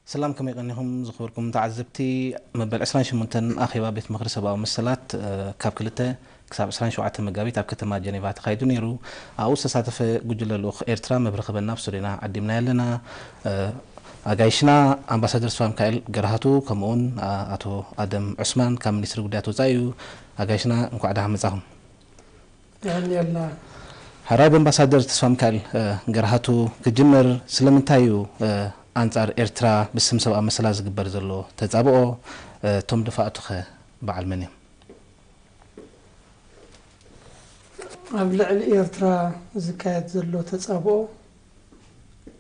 ሰላም፣ ከመይ ቀኒኹም ዝኽብርኩም ተዓዘብቲ? መበል ዕስራን ሸሞንተን ኣኼባ ቤት ምኽሪ ሰብኣዊ መሰላት፣ እ፣ ካብ ክልተ ክሳብ ዕስራን ሸውዓተ መጋቢት ኣብ ከተማ ጀኔቫ ተኻይዱ ነይሩ። ኣብኡ ዝተሳተፈ ጉጅለ ልኡኽ ኤርትራ መብርሂ ክበና ኣብ ስቱድዮና ዓዲምና ኣለና። እ፣ ኣጋይሽና ኣምባሳደር ተስፋሚካኤል ገርሃቱ፣ ከምኡውን፣ ኣ-፣ ኣቶ ኣደም ዑስማን ካብ ሚኒስትሪ ጉዳያት ወጻኢ እዩ። ኣጋይሽና እንኳዕ ደሓን መጻኹም። የቐንየልና። ሕራይ፣ ብኣምባሳደር ተስፋሚካኤል፣ እ፣ ገርሃቱ ክጅምር፣ ስለምንታይ እዩ፣ እ፣ ኣንጻር ኤርትራ ብስም ሰብኣዊ መሰላት ዝግበር ዘሎ ተጻብኦ? እ፣ እቶም ደፋእቱኸ በዓል መን እዮም? ኣብ ልዕሊ ኤርትራ ዝካየድ ዘሎ ተጻብኦ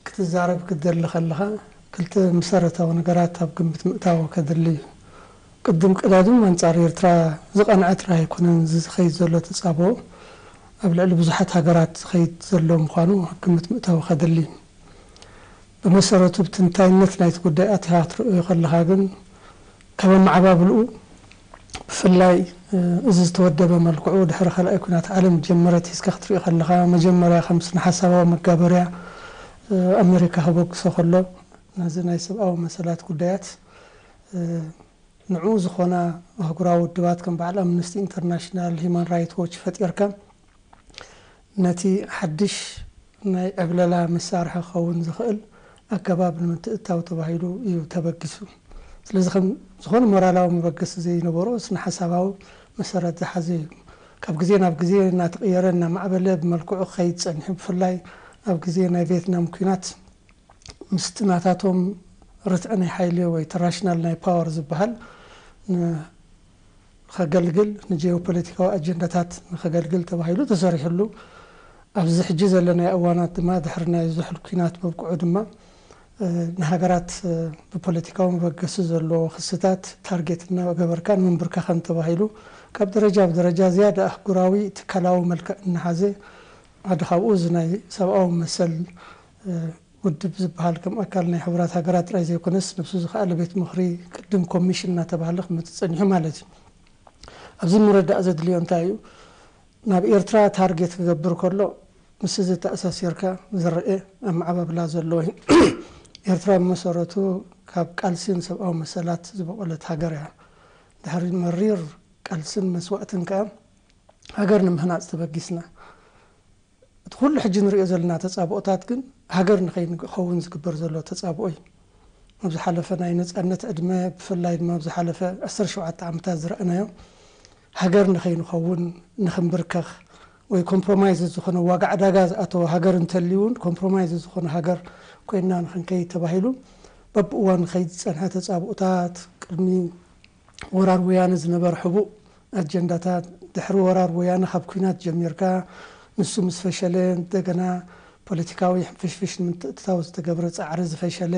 ክትዛረብ ክትደሊ ከለኻ፣ ክልተ መሰረታዊ ነገራት ኣብ ግምት ምእታው ከድሊ እዩ። ቅድም ቀዳድም ኣንጻር ኤርትራ ዝቐንዐ ጥራይ ኣይኮነን እዚ ዝኸይድ ዘሎ ተጻብኦ፣ ኣብ ልዕሊ ብዙሓት ሃገራት ዝኸይድ ዘሎ ምዃኑ ኣብ ግምት ምእታው ከድሊ እዩ። ብመሰረቱ፣ ብትንታይነት ናይቲ ጉዳይ ኣቲኻ ክትርእዮ ከለኻ ግን፣ ካብ ኣመዓባብልኡ፣ ብፍላይ፣ እ፣ እዚ ዝተወደበ መልክዑ ድሕሪ ካልኣይ ኲናት ዓለም ጀመረ ሒዝካ ክትርእዮ ከለኻ፣ መጀመርያ ከም ስነ ሓሳባዊ መጋበርያ፣ እ፣ ኣመሪካ ክበግሶ ከሎ፣ ነዚ ናይ ሰብኣዊ መሰላት ጉዳያት፣ እ፣ ንዕኡ ዝኾና ኣህጉራዊ ውድባት ከም በዓል ኣምነስቲ ኢንተርናሽናል፣ ሂማን ራይት ዎች ፈጢርካ፣ ነቲ ሓድሽ ናይ ዕብለላ መሳርሒ ክኸውን ዝኽእል ኣገባብ ንምትእትታው ተባሂሉ እዩ ተበጊሱ። ስለዚ፣ ከም ዝኾነ ሞራላዊ መበገሲ ዘይነበሮ፣ ስነ ሓሳባዊ መሰረት ዝሓዘ እዩ። ካብ ግዜ ናብ ግዜ እናተቐየረ፣ እናማዕበለ ብመልክዑ ክኸይድ ጸኒሑ። ብፍላይ ኣብ ግዜ ናይ ቪየትናም ኲናት፣ ምስቲ ናታቶም ርትዒ ናይ ሓይሊ ወይ እቲ ራሽናል ናይ ፓወር ዝበሃል ን-፣ ንኸገልግል፣ ንጂኦፖለቲካዊ ኣጀንዳታት ንኸገልግል ተባሂሉ ተሰሪሕሉ። ኣብዚ ሕጂ ዘለናዮ እዋናት ድማ፣ ድሕሪ ናይ ዝሑል ኲናት ምብቅዑ ድማ፣ እ፣ ንሃገራት፣ እ፣ ብፖለቲካዊ መበገሲ ዘለዎ ክስታት ታርጌት እናገበርካ ንምንብርካኸን ተባሂሉ፣ ካብ ደረጃ ብደረጃ ዝያዳ ኣህጉራዊ ትካላዊ መልክዕ እናሓዘ፣ ሓደ ካብኡ እዚ ናይ ሰብኣዊ መሰል፣ እ፣ ውድብ ዝበሃል፣ ከም ኣካል ናይ ሕቡራት ሃገራት ጥራይ ዘይኮነስ፣ ነብሱ ዝኸኣለ ቤት ምኽሪ፣ ቅድም ኮሚሽን እናተባህለ ክመጽእ ጸኒሑ ማለት እዩ። ኣብዚ ምርዳእ ዘድልዮ እንታይ እዩ? ናብ ኤርትራ ታርጌት ክገብር ከሎ፣ ምስ እዚ ተኣሳሲርካ ዝረኤ ኣመዓባብላ ዘለዎ እዩ። ኤርትራ ብመሰረቱ ካብ ቃልሲን ሰብኣዊ መሰላት ዝበቖለት ሃገር እያ። ድሕሪ መሪር ቃልስን መስዋእትን ከኣ፣ ሃገር ንምህናጽ ተበጊስና። እቲ ኩሉ ሕጂ ንሪኦ ዘለና ተጻብኦታት ግን፣ ሃገር ንኸይንኸውን ዝግበር ዘሎ ተጻብኦ እዩ። ኣብ ዝሓለፈ ናይ ነጻነት ዕድመ፣ ብፍላይ ድማ ኣብ ዝሓለፈ ዓሰርተ ሸውዓተ ዓመታት ዝረኣናዮ፣ ሃገር ንኸይንኸውን፣ ንኽንብርከኽ፣ ወይ ኮምፕሮማይዝ ዝኾነ፣ ዋጋ ዕዳጋ ዝኣተወ ሃገር እንተልዩ እውን፣ ኮምፕሮማይዝ ዝኾነ ሃገር ኮይንና ንኽንከይድ ተባሂሉ፣ በብእዋኑ ዝኸይድ ዝጸንሐ ተጻብኦታት፣ ቅድሚ ወራር ወያነ ዝነበረ ሕቡእ ኣጀንዳታት፣ ድሕሪ ወራር ወያነ ካብ ኲናት ጀሚርካ፣ ንሱ ምስ ፈሸለ፣ እንደገና ፖለቲካዊ ሕንፍሽፍሽ ንምትእትታው ዝተገብረ ጻዕሪ ዝፈሸለ፣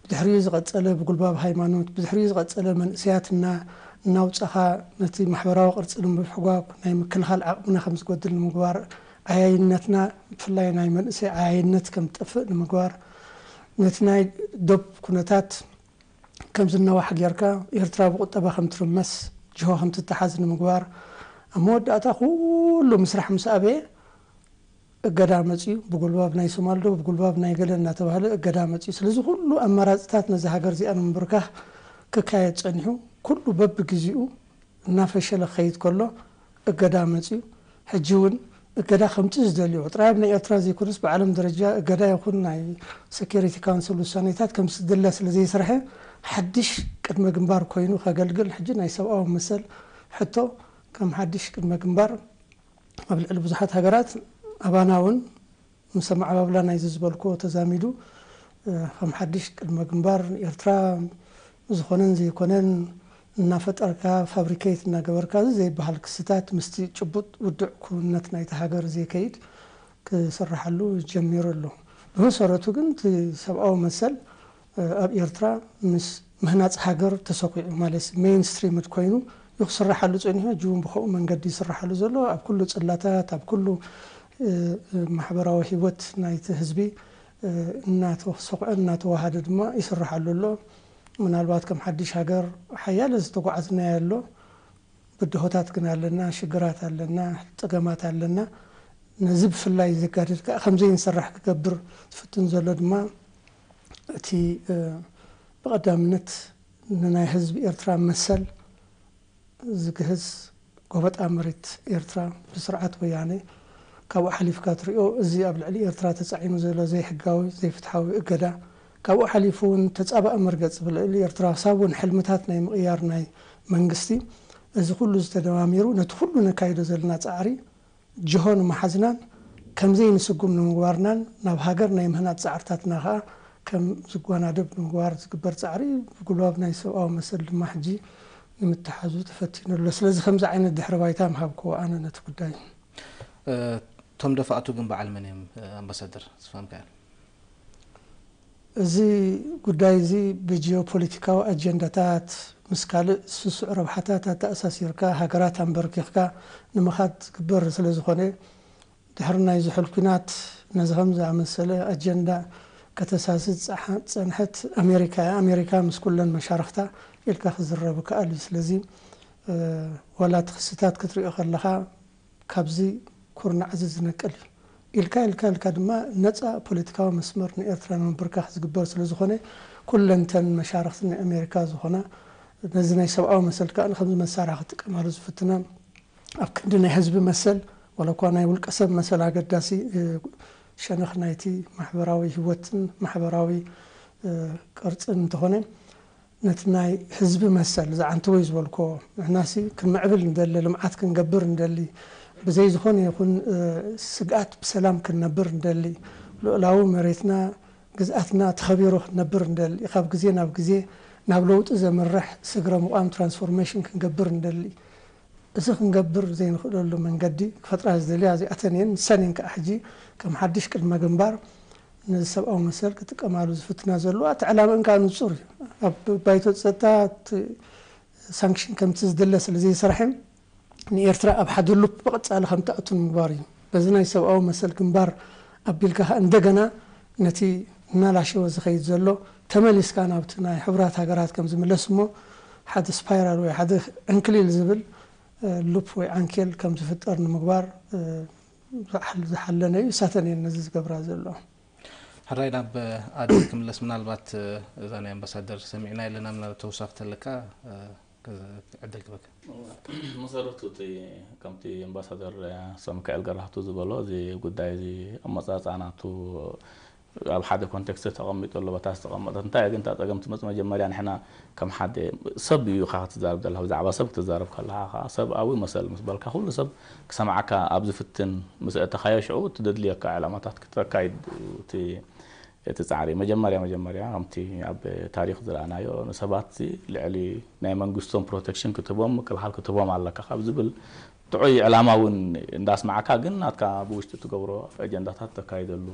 ብድሕሪኡ ዝቐጸለ ብጉልባብ ሃይማኖት፣ ብድሕሪኡ ዝቐጸለ መንእሰያት እና-፣ እናውጻኻ፣ ነቲ ማሕበራዊ ቅርጺ ንምሕጓግ፣ ናይ ምክልኻል ዓቕምና ከም ዝጎድል ንምግባር፣ ዓያይነትና፣ ብፍላይ ናይ መንእሰይ ዓያይነት ከም ዝጠፍእ ንምግባር፣ ነቲ ናይ ዶብ ኩነታት ከም ዝነዋሕ ጌርካ፣ ኤርትራ ብቁጠባ ከም ትርመስ፣ ጅሆ ከም ትተሓዝ ንምግባር፣ ኣብ መወዳእታ ኩሉ ምስራሕ ምስ ኣበየ፣ እገዳ መጽዩ። ብጉልባብ ናይ ሶማል ዶ ብጉልባብ ናይ ገለ እናተባህለ እገዳ መጽዩ። ስለዚ ኩሉ ኣማራጺታት ነዛ ሃገር እዚኣ ንምብርካኽ ክካየድ ጸኒሑ፣ ኩሉ በብግዜኡ እናፈሸለ ክኸይድ ከሎ፣ እገዳ መጽዩ። ሕጂ እውን እገዳ ከምቲ ዝደልዮ፣ ጥራይ ኣብ ናይ ኤርትራ ዘይኮነስ፣ ብዓለም ደረጃ እገዳ ይኹን ናይ ሴኩሪቲ ካውንስል ውሳኔታት ከም ዝድለ ስለ ዘይስርሐ፣ ሓድሽ ቅድመ ግንባር ኮይኑ ከገልግል፣ ሕጂ ናይ ሰብኣዊ መሰል ሕቶ ከም ሓድሽ ቅድመ ግንባር ኣብ ልዕሊ ብዙሓት ሃገራት፣ ኣባና እውን ምስ ኣመዓባብላ ናይዚ ዝበልክዎ ተዛሚዱ፣ እ፣ ከም ሓድሽ ቅድመ ግንባር ንኤርትራ ዝኾነን ዘይኮነን እናፈጠርካ፣ ፋብሪኬት እናገበርካ፣ እዚ ዘይበሃል ክስታት ምስቲ ጭቡጥ ውዱዕ ክውንነት ናይታ ሃገር ዘይከይድ ክስርሓሉ ጀሚሩ ኣሎ። ብመሰረቱ ግን እቲ ሰብኣዊ መሰል፣ እ፣ ኣብ ኤርትራ ምስ ምህናጽ ሃገር ተሰኪዑ፣ ማለት ሜይንስትሪምድ ኮይኑ እዩ ክስርሓሉ ጸኒሑ። ሕጂ እውን ብኸምኡ መንገዲ ይስርሓሉ ዘሎ። ኣብ ኩሉ ጽላታት፣ ኣብ ኩሉ፣ እ፣ እ፣ ማሕበራዊ ህይወት ናይቲ ህዝቢ፣ እ፣ እናተሰኹዐ እናተዋሃደ ድማ ይስርሓሉ ኣሎ። ምናልባት ከም ሓድሽ ሃገር ሓያለ ዝተጓዓዝናዮ ኣሎ። ብድሆታት ግን ኣለና፣ ሽግራት ኣለና፣ ጸገማት ኣለና። ነዚ ብፍላይ ዘጋድድ ከኣ ከም ዘይንሰርሕ ክገብር ዝፍትን ዘሎ ድማ እቲ፣ እ፣ ብቐዳምነት ንናይ ህዝቢ ኤርትራ መሰል ዝግህስ ጎበጣ መሬት ኤርትራ ብስርዓት ወያነ ካብኡ ሓሊፍካ ትሪኦ፣ እዚ ኣብ ልዕሊ ኤርትራ ተጻዒኑ ዘሎ ዘይሕጋዊ ዘይፍትሓዊ እገዳ፣ ካብኡ ሓሊፉ እውን ተጻባኢ መርገጽ ብልዕሊ ኤርትራ ክሳብ እውን ሕልምታት ናይ ምቕያር ናይ መንግስቲ፣ እዚ ኩሉ ዝተደማሚሩ ነቲ ኩሉ ነካይዶ ዘለና ጻዕሪ ጅሆ ንምሓዝናን ከም ዘይንስጉም ንምግባርናን ናብ ሃገር ናይ ምህናጽ ጻዕርታትና ከኣ ከም ዝጓናደብ ንምግባር ዝግበር ጻዕሪ ብጉልባብ ናይ ሰብኣዊ መሰል ድማ ሕጂ ንምትሓዙ ተፈቲኑ ኣሎ። ስለዚ ከምዚ ዓይነት ድሕሪ ባይታ ምሃብክዎ ኣነ ነቲ ጉዳይ። እቶም ደፋእቱ ግን በዓል መን እዮም? ኣምባሳደር ተስፋሚካኤል። እዚ ጉዳይ እዚ ብጂኦፖለቲካዊ ኣጀንዳታት ምስ ካልእ ስሱዕ ረብሓታት ኣተኣሳሲርካ ሃገራት ኣንበርኪኽካ ንምኻድ ዝግበር ስለ ዝኾነ ድሕሪ ናይ ዝሑል ኲናት ነዚ ከም ዝኣመሰለ ኣጀንዳ ከተሳሲ ዝጸሓ- ዝጸንሐት ኣሜሪካ እያ። ኣሜሪካ ምስ ኩለን መሻርኽታ ኢልካ ክዝረብ ይከኣል እዩ። ስለዚ ዋላ እቲ ክስታት ክትሪኦ ከለኻ ካብዚ ኩርናዕ እዚ ዝነቅል እዩ። ኢልካ ኢልካ ኢልካ ድማ ነፃ ፖለቲካዊ መስመር ንኤርትራ ንምብርካኽ ዝግበር ስለ ዝኾነ ኩለንተን መሻርኽቲ ናይ ኣሜሪካ ዝኾና ነዚ ናይ ሰብኣዊ መሰል ከኣ ንከምዚ መሳርያ ክጥቀማሉ ዝፍትና ኣብ ክንዲ ናይ ህዝቢ መሰል ዋላ እኳ ናይ ውልቀ ሰብ መሰል ኣገዳሲ ሸነኽ ናይቲ ማሕበራዊ ህይወትን ማሕበራዊ ቅርፅን እንተኾነ ነቲ ናይ ህዝቢ መሰል ዝዓንተወይ ዝበልኮ ንሕናሲ ክንምዕብል ንደሊ ልምዓት ክንገብር ንደሊ ብዘይ ዝኾነ ይኹን ስግኣት ብሰላም ክንነብር ንደሊ ልኡላዊ መሬትና ግዝኣትና ተኸቢሩ ክንነብር ንደሊ ካብ ግዜ ናብ ግዜ ናብ ለውጢ ዘምርሕ ስግረ ምቋም ትራንስፎርሜሽን ክንገብር ንደሊ እዚ ክንገብር ዘይንኽእለሉ መንገዲ ክፈጥራ ዝደልያ እዚኣተን እየን። ንሰን እየን ከዓ ሕጂ ከም ሓድሽ ቅድመ ግንባር ነዚ ሰብኣዊ መሰል ክጥቀማሉ ዝፍትና ዘለዋ። እቲ ዕላመአን ከዓ ንፁር እዩ። ኣብ ባይቶ ፀጥታ ሳንክሽን ከምቲ ዝድለ ስለ ዘይሰርሐን ንኤርትራ ኣብ ሓደ ሉፕ ብቐፃሊ ከም ትኣቱ ንምግባር እዩ። በዚ ናይ ሰብኣዊ መሰል ግንባር ኣቢልካ ከዓ እንደገና ነቲ እናላሸወ ዝኸይድ ዘሎ ተመሊስካ ናብቲ ናይ ሕቡራት ሃገራት ከም ዝምለስ እሞ ሓደ ስፓይራል ወይ ሓደ ዕንክሊል ዝብል ሉፕ ወይ ዓንኬል ከም ዝፍጠር ንምግባር ዝሓለነ እዩ። እሳተን እየን ነዚ ዝገብራ ዘሎ። ሕራይ ናብ ኣደይ ክምለስ ምናልባት እዛ ናይ ኣምባሳደር ሰሚዕና የለና ምናልባት ተውሳኽ ተለካ ዕድል ክበካ። መሰረቱ እቲ ከምቲ ኣምባሳደር ሰምካኤል ገራህቱ ዝበሎ እዚ ጉዳይ እዚ ኣመፃፃናቱ ኣብ ሓደ ኮንቴክስት ተቐሚጡ ኣሎ በታ ዝተቐመጠት እንታይ ግን እታ ፀገም ትመፅ መጀመርያ ንሕና ከም ሓደ ሰብ እዩ ካ ክትዛረብ ዘለካ ብዛዕባ ሰብ ክትዛረብ ከለካ ከዓ ሰብኣዊ መሰል ምስ በልካ ኩሉ ሰብ ክሰምዓካ ኣብ ዝፍትን ምስ እተካዮ ሽዑ ትደድልየካ ዕላማታት ክተካይድ እቲ እቲ ጻዕሪ መጀመርያ መጀመርያ ከምቲ ኣብ ታሪኽ ዝረኣናዮ ንሰባት ልዕሊ ናይ መንግስቶም ፕሮቴክሽን ክትህቦም ምክልኻል ክትህቦም ኣለካ ካብ ዝብል ጥዑይ ዕላማ እውን እንዳስማዕካ ግን ናትካ ብውሽጢ ትገብሮ ኣጀንዳታት ተካይደሉ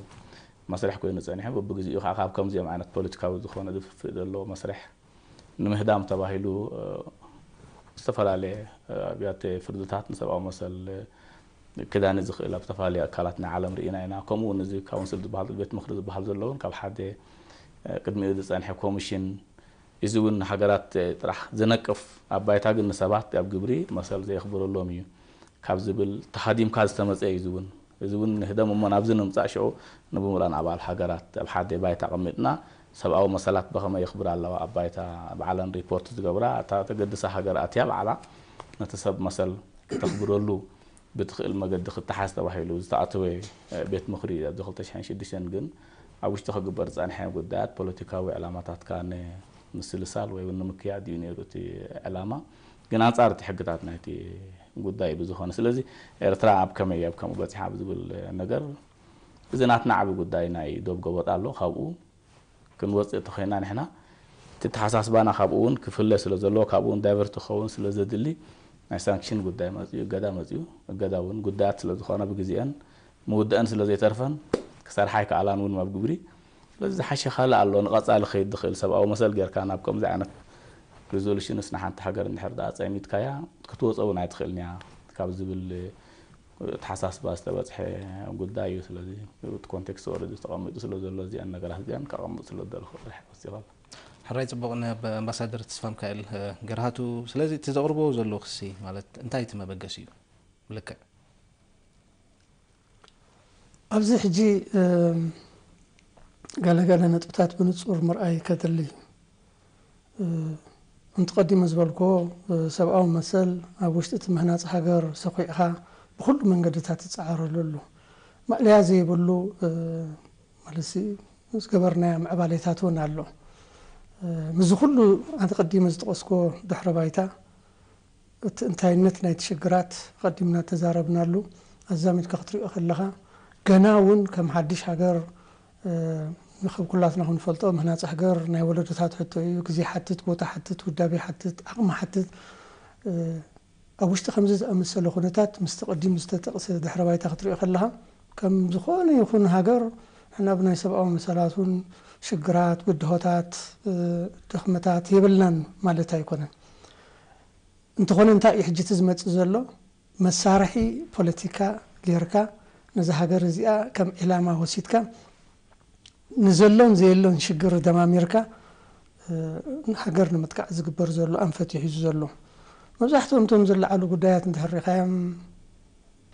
መስርሕ ኮይኑ ጸኒሑ በብግዜኡ ከዓ ካብ ከምዚኦም ዓይነት ፖለቲካዊ ዝኾነ ዝፍፍእ ዘለዎ መስርሕ ንምህዳም ተባሂሉ ዝተፈላለየ ኣብያተ ፍርድታት ንሰብኣዊ መሰል ክዳኒ ዝኽእል ኣብ ዝተፈላለዩ ኣካላት ናይ ዓለም ርኢና ኢና። ከምኡ እውን እዚ ካውንስል ዝበሃል ቤት ምኽሪ ዝበሃል ዘሎ እውን ካብ ሓደ ቅድሚኡ ዝፀንሐ ኮሚሽን እዚ እውን ንሃገራት ጥራሕ ዝነቅፍ ኣብ ባይታ ግን ንሰባት ኣብ ግብሪ መሰል ዘየኽብረሎም እዩ ካብ ዝብል ተሃዲምካ ዝተመፀ እዩ። እዚ እውን እዚ እውን ንህደም እሞ ናብዚ ንምምፃእ ሽዑ ንብምራን ኣባል ሃገራት ኣብ ሓደ ባይታ ኣቐሚጥና ሰብኣዊ መሰላት ብኸመይ የኽብራ ኣለዋ ኣብ ባይታ ባዕለን ሪፖርት ዝገብራ እታ ተገድሳ ሃገር ኣትያ ባዕላ ነቲ ሰብ መሰል ክተኽብረሉ ብትኽእል መገዲ ክተሓዝ ተባሂሉ ዝተኣተወ ቤት ምኽሪ ኣብዚ ክልተ ሽሕን ሽዱሽተን ግን ኣብ ውሽጢ ክግበር ዝፀንሐ ጉዳያት ፖለቲካዊ ዕላማታትካ ንምስልሳል ወይ እውን ንምክያድ እዩ ነይሩ እቲ ዕላማ ግን ኣንፃር እቲ ሕግታት ናይቲ ጉዳይ እዩ ብዝኾነ ስለዚ ኤርትራ ኣብ ከመይ ኣብ ከምኡ በፂሓ ብዝብል ነገር እዚ ናትና ዓቢ ጉዳይ ናይ ዶብ ጎበጣ ኣሎ ካብኡ ክንወፅእ ተኾይና ንሕና እቲ ተሓሳስባና ካብኡ እውን ክፍለ ስለ ዘለዎ ካብኡ እውን ዳይቨርት ክኸውን ስለ ዘድሊ ናይ ሳንክሽን ጉዳይ መፅኡ እገዳ መፅኡ እገዳ እውን ጉዳያት ስለ ዝኾነ ብግዜአን ምውደአን ስለ ዘይተርፈን ክሰርሓ ኣይከኣላን እውን ኣብ ግብሪ ስለዚ ዝሓሸ ካልእ ኣሎ ንቐፃሊ ከይድ ዝኽእል ሰብኣዊ መሰል ጌርካ ናብ ከምዚ ዓይነት ሪዞሉሽንስ ንሓንቲ ሃገር እንድሕር ደኣ ፀሚትካያ ክትወፀ እውን ኣይትኽእልን እያ ካብ ዝብል ተሓሳስባ ዝተበፅሐ ጉዳይ እዩ ስለዚ እቲ ኮንቴክስት ኦረዲ ተቐሚጡ ስለ ዘሎ እዚኣን ነገራት እዚኣን ከቐምጥ ስለ ዝደለኹ ጥራሕ ወሲኸል ሕራይ ፅቡቕ ናብ ኣምባሳደር ተስፋ ሚካኤል ገርሃቱ ስለዚ እቲ ዘቕርቦ ዘሎ ክሲ ማለት እንታይ እቲ መበገሲ እዩ ብልክዕ ኣብዚ ሕጂ ገለገለ ነጥብታት ብንፁር ምርኣይ ከድሊ እዩ ከምቲ ቀዲመ ዝበልክዎ፣ ሰብኣዊ መሰል ኣብ ውሽጢ እቲ ምህናፅ ሃገር ሰኹዕኻ ብኩሉ መንገድታት ትፀዓረሉ ኣሎ። ማእለያ ዘይብሉ ማለት ዝገበርናዮ ምዕባሌታት እውን ኣሎ። ምስዚ ኩሉ ኣንተ ቀዲመ ዝጠቐስክዎ ድሕረ ባይታ፣ እቲ እንታይነት ናይቲ ሽግራት ቀዲምና ተዛረብናሉ። ኣዛሚድካ ክትሪኦ ከለኻ፣ ገና እውን ከም ሓድሽ ሃገር ንከብ ኩላትና ክንፈልጦ ምህናፅ ሃገር ናይ ወለዶታት ሕቶ እዩ። ግዜ ሓትት፣ ቦታ ሓትት፣ ውዳቤ ሓትት፣ ዓቕሚ ሓትት። ኣብ ውሽጢ ከምዚ ዝኣመሰለ ኩነታት ምስቲ ቅድም ዝተጠቕሰ ድሕረ ባይታ ክትሪኦ ከለኻ፣ ከም ዝኾነ ይኹን ሃገር ንሕና ብናይ ሰብኣዊ መሰላት እውን ሽግራት፣ ብድሆታት፣ ድኽመታት የብልናን ማለት ኣይኮነን። እንተኾነ እንታይ እዩ ሕጂ እቲ ዝመጽእ ዘሎ? መሳርሒ ፖለቲካ ጌርካ ነዛ ሃገር እዚኣ ከም ዒላማ ወሲድካ ንዘሎን ዘየሎን ሽግር ደማሚርካ ሃገር ንምጥቃዕ ዝግበር ዘሎ ኣንፈት እዩ ሒዙ ዘሎ። መብዛሕትኦም እቶም ዝለዓሉ ጉዳያት እንተሕሪኻዮም፣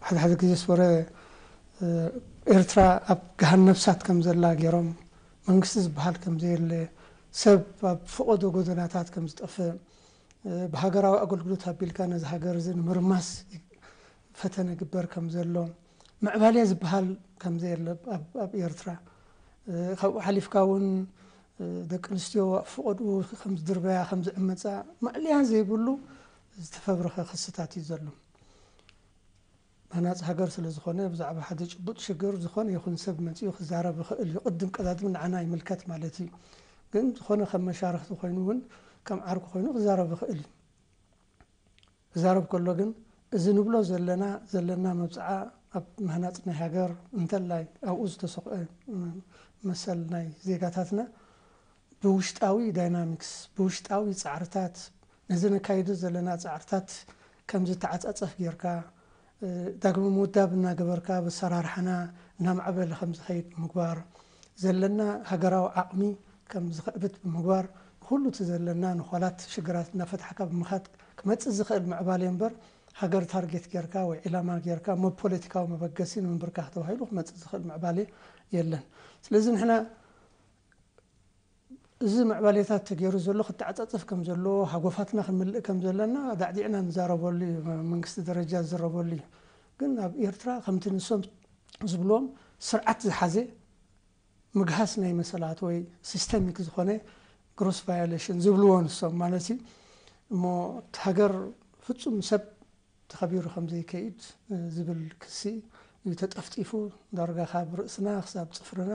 ሓደ ሓደ ግዜ ስወረ ኤርትራ ኣብ ገሃነብ እሳት ከም ዘላ ገይሮም፣ መንግስቲ ዝበሃል ከም ዘየለ፣ ሰብ ኣብ ፈቐዶ ጎደናታት ከም ዝጠፍእ፣ ብሃገራዊ ኣገልግሎት ኣቢልካ ነዚ ሃገር እዚ ንምርማስ ፈተነ ግበር ከም ዘሎ፣ ምዕባለ ዝበሃል ከም ዘየለ ኣብ ኤርትራ፣ ካብኡ ሓሊፍካ እውን ደቂ ኣንስትዮ ኣብ ፈቐድኡ ከም ዝድርበያ፣ ከም ዝዕመፃ፣ ማእለያ ዘይብሉ ዝተፈብረኸ ክስታት እዩ ዘሎ። ምህናፅ ሃገር ስለ ዝኾነ፣ ብዛዕባ ሓደ ጭቡጥ ሽግር ዝኾነ ይኹን ሰብ መፂኡ ክዛረብ ይኽእል እዩ። ቅድም ቀዳድም ንዓና ይምልከት ማለት እዩ። ግን ዝኾነ ከም መሻርኽቲ ኮይኑ እውን ከም ዓርኩ ኮይኑ ክዛረብ ይኽእል እዩ። ክዛረብ ከሎ ግን እዚ ንብሎ ዘለና ዘለና መብፅዓ ኣብ ምህናፅ ናይ ሃገር እንተላይ ኣብኡ ዝተሰኽዐ መሰል ናይ ዜጋታትና ብውሽጣዊ ዳይናሚክስ፣ ብውሽጣዊ ፃዕርታት፣ ነዚ ነካይዶ ዘለና ፃዕርታት ከም ዝተዓፃፀፍ ጌርካ፣ ዳግመ ምውዳብ እናገበርካ፣ ብኣሰራርሓና እናማዕበለ ከም ዝኸይድ ብምግባር፣ ዘለና ሃገራዊ ዓቕሚ ከም ዝኸዕብት ብምግባር፣ ንኹሉ እቲ ዘለና ንዃላት ሽግራት እናፈታሕካ ብምኻድ ክመፅእ ዝኽእል ምዕባለ እምበር፣ ሃገር ታርጌት ጌርካ ወይ ዒላማ ጌርካ፣ መብ ፖለቲካዊ መበገሲ ንምንብርካኽ ተባሂሉ ክመፅእ ዝኽእል ምዕባለ የለን። ስለዚ ንሕና እዚ ምዕባሌታት ተገይሩ ዘሎ ክተዓጻጸፍ ከም ዘለዎ፣ ሃጎፋትና ክንምልእ ከም ዘለና ዳዕዲዕና ንዛረበሉ እዩ፣ መንግስቲ ደረጃ ዝዝረበሉ እዩ። ግን ኣብ ኤርትራ ከምቲ ንሶም ዝብልዎም ስርዓት ዝሓዘ ምግሃስ ናይ መሰላት ወይ ሲስተሚክ ዝኾነ ግሮስ ቫዮሌሽን ዝብልዎ ንሶም ማለት እዩ። እሞ እቲ ሃገር ፍጹም ሰብ ተኸቢሩ ከም ዘይከይድ ዝብል ክሲ እዩ ተጠፍጢፉ፣ ዳርጋ ካብ ርእስና ክሳብ ጽፍርና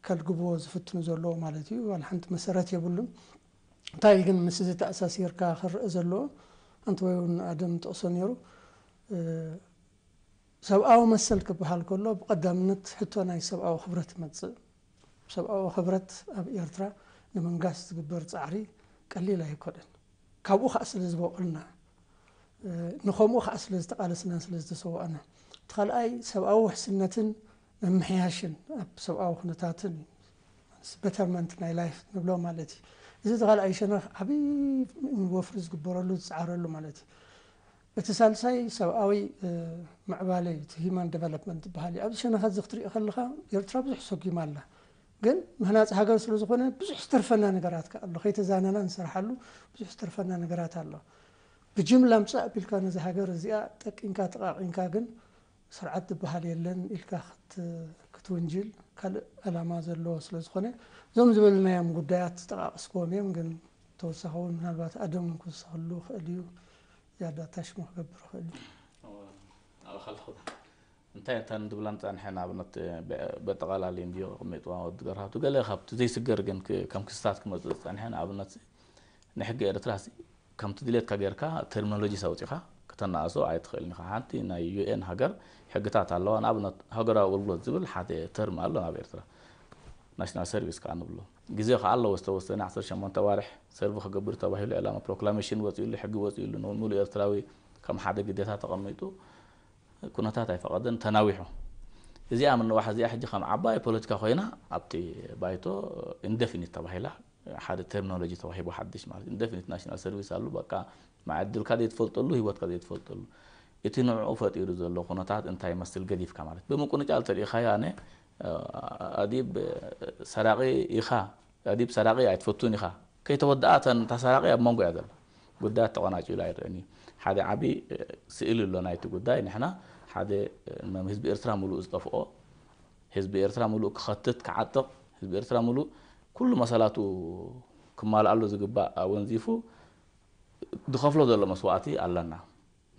ከልግብዎ ዝፍትኑ ዘለዉ ማለት እዩ። ዋላ ሓንቲ መሰረት የብሉን። እንታይ ግን ምስ እዚ ተኣሳሲርካ ክረአ ዘለዎ፣ ኣንተ ወይ እውን ኣደም ጠቕሶ ነይሩ፣ ሰብኣዊ መሰል ክበሃል ከሎ ብቐዳምነት ሕቶ ናይ ሰብኣዊ ክብረት ይመጽእ። ሰብኣዊ ክብረት ኣብ ኤርትራ ንምንጋስ ዝግበር ጻዕሪ ቀሊል ኣይኮነን። ካብኡ ከኣ ስለ ዝበቆልና፣ ንኸምኡ ከኣ ስለ ዝተቓለስናን ስለ ዝተሰዋእና፣ እቲ ካልኣይ ሰብኣዊ ውሕስነትን ምምሕያሽን ኣብ ሰብኣዊ ኩነታትን፣ በተርመንት ናይ ላይፍ ንብሎ ማለት እዩ። እዚ እቲ ካልኣይ ሸነኽ ዓብዪ ወፍሪ ዝግበረሉ ዝፀዓረሉ ማለት እዩ። እቲ ሳልሳይ ሰብኣዊ ምዕባለ እዩ፣ እቲ ሂማን ዴቨሎፕመንት ዝበሃል እዩ። ኣብዚ ሸነኻት እዚ ክትሪኦ ከለኻ ኤርትራ ብዙሕ ሰጒማ ኣላ። ግን ምህናፅ ሃገር ስለ ዝኾነ ብዙሕ ዝተርፈና ነገራት ከ ኣሎ፣ ከይተዛነና ንሰርሓሉ ብዙሕ ዝተርፈና ነገራት ኣሎ። ብጅምላ ምፃእ ኣቢልካ ነዚ ሃገር እዚኣ ጠቂንካ ተቃቂንካ ግን ስርዓት ዝበሃል የለን ኢልካ ክትውንጅል ካልእ ዕላማ ዘለዎ ስለ ዝኾነ፣ እዞም ዝበልናዮም ጉዳያት ዝጠቃቀስክዎም እዮም። ግን ተወሳኺ እውን ምናልባት ኣደም እውን ክውስኸሉ ይኽእል እዩ። ዝያዳ ኣታሽሞ ክገብር ይኽእል እዩ። እንታይ እንታይ ንድብላ ንፀንሐ ንኣብነት በጠቓላሊ እንድዮ ቅሚጥዋ ወዲ ገርሃቱ ገለ ካብቲ ዘይስገር ግን ከም ክስታት ክመፅእ ዝፀንሐ ንኣብነት ንሕጊ ኤርትራ ከምቲ ድሌትካ ጌርካ ተርሚኖሎጂ ኣውፂኻ ከተነኣእሶ ኣይትኽእልን ኢኻ። ሓንቲ ናይ ዩኤን ሃገር ሕግታት ኣለዋ። ንኣብነት ሃገራዊ ኣገልግሎት ዝብል ሓደ ተርም ኣሎ ናብ ኤርትራ፣ ናሽናል ሰርቪስ ከዓ ንብሎ። ግዜ ከዓ ኣለዎ፣ ዝተወሰነ ዓሰርተ ሸሞንተ ኣዋርሕ ሰርቪ ክገብር ተባሂሉ ዕላማ ፕሮክላሜሽን ወፂኡሉ፣ ሕጊ ወፂኡሉ፣ ንሙሉእ ኤርትራዊ ከም ሓደ ግዴታ ተቐሚጡ፣ ኩነታት ኣይፈቐደን፣ ተናዊሑ። እዚኣ ምንዋሕ እዚኣ ሕጂ ከም ዓባይ ፖለቲካ ኮይና ኣብቲ ባይቶ ኢንደፊኒት ተባሂላ ሓደ ተርሚኖሎጂ ተዋሂቡ ሓድሽ ማለት ኢንደፊኒት ናሽናል ሰርቪስ ኣሉ። በቃ መዓድልካ ዘይትፈልጠሉ፣ ህይወትካ ዘይትፈልጠሉ። እቲ ንዕኡ ፈጢሩ ዘሎ ኩነታት እንታይ ይመስል ገዲፍካ ማለት ብምቁንጫል ተሪኢኻዮ ኣነ ኣዲብ ሰራቂ ኢኻ፣ ኣዲብ ሰራቂ ኣይትፈቱን ኢኻ ከይተወድኣ እተን ተሳራቂ ኣብ መንጎ እያ ዘላ። ጉዳያት ተቆናጭሉ ኣይረአን እዩ። ሓደ ዓቢ ስእሊ ኣሎ ናይቲ ጉዳይ። ንሕና ሓደ ህዝቢ ኤርትራ ምሉእ ዝጠፍኦ፣ ህዝቢ ኤርትራ ምሉእ ክኸትት ክዓጥቕ፣ ህዝቢ ኤርትራ ምሉእ ኩሉ መሰላቱ ክማልኣሉ ዝግባእ ኣወንዚፉ ዝኸፍሎ ዘሎ መስዋእቲ ኣለና።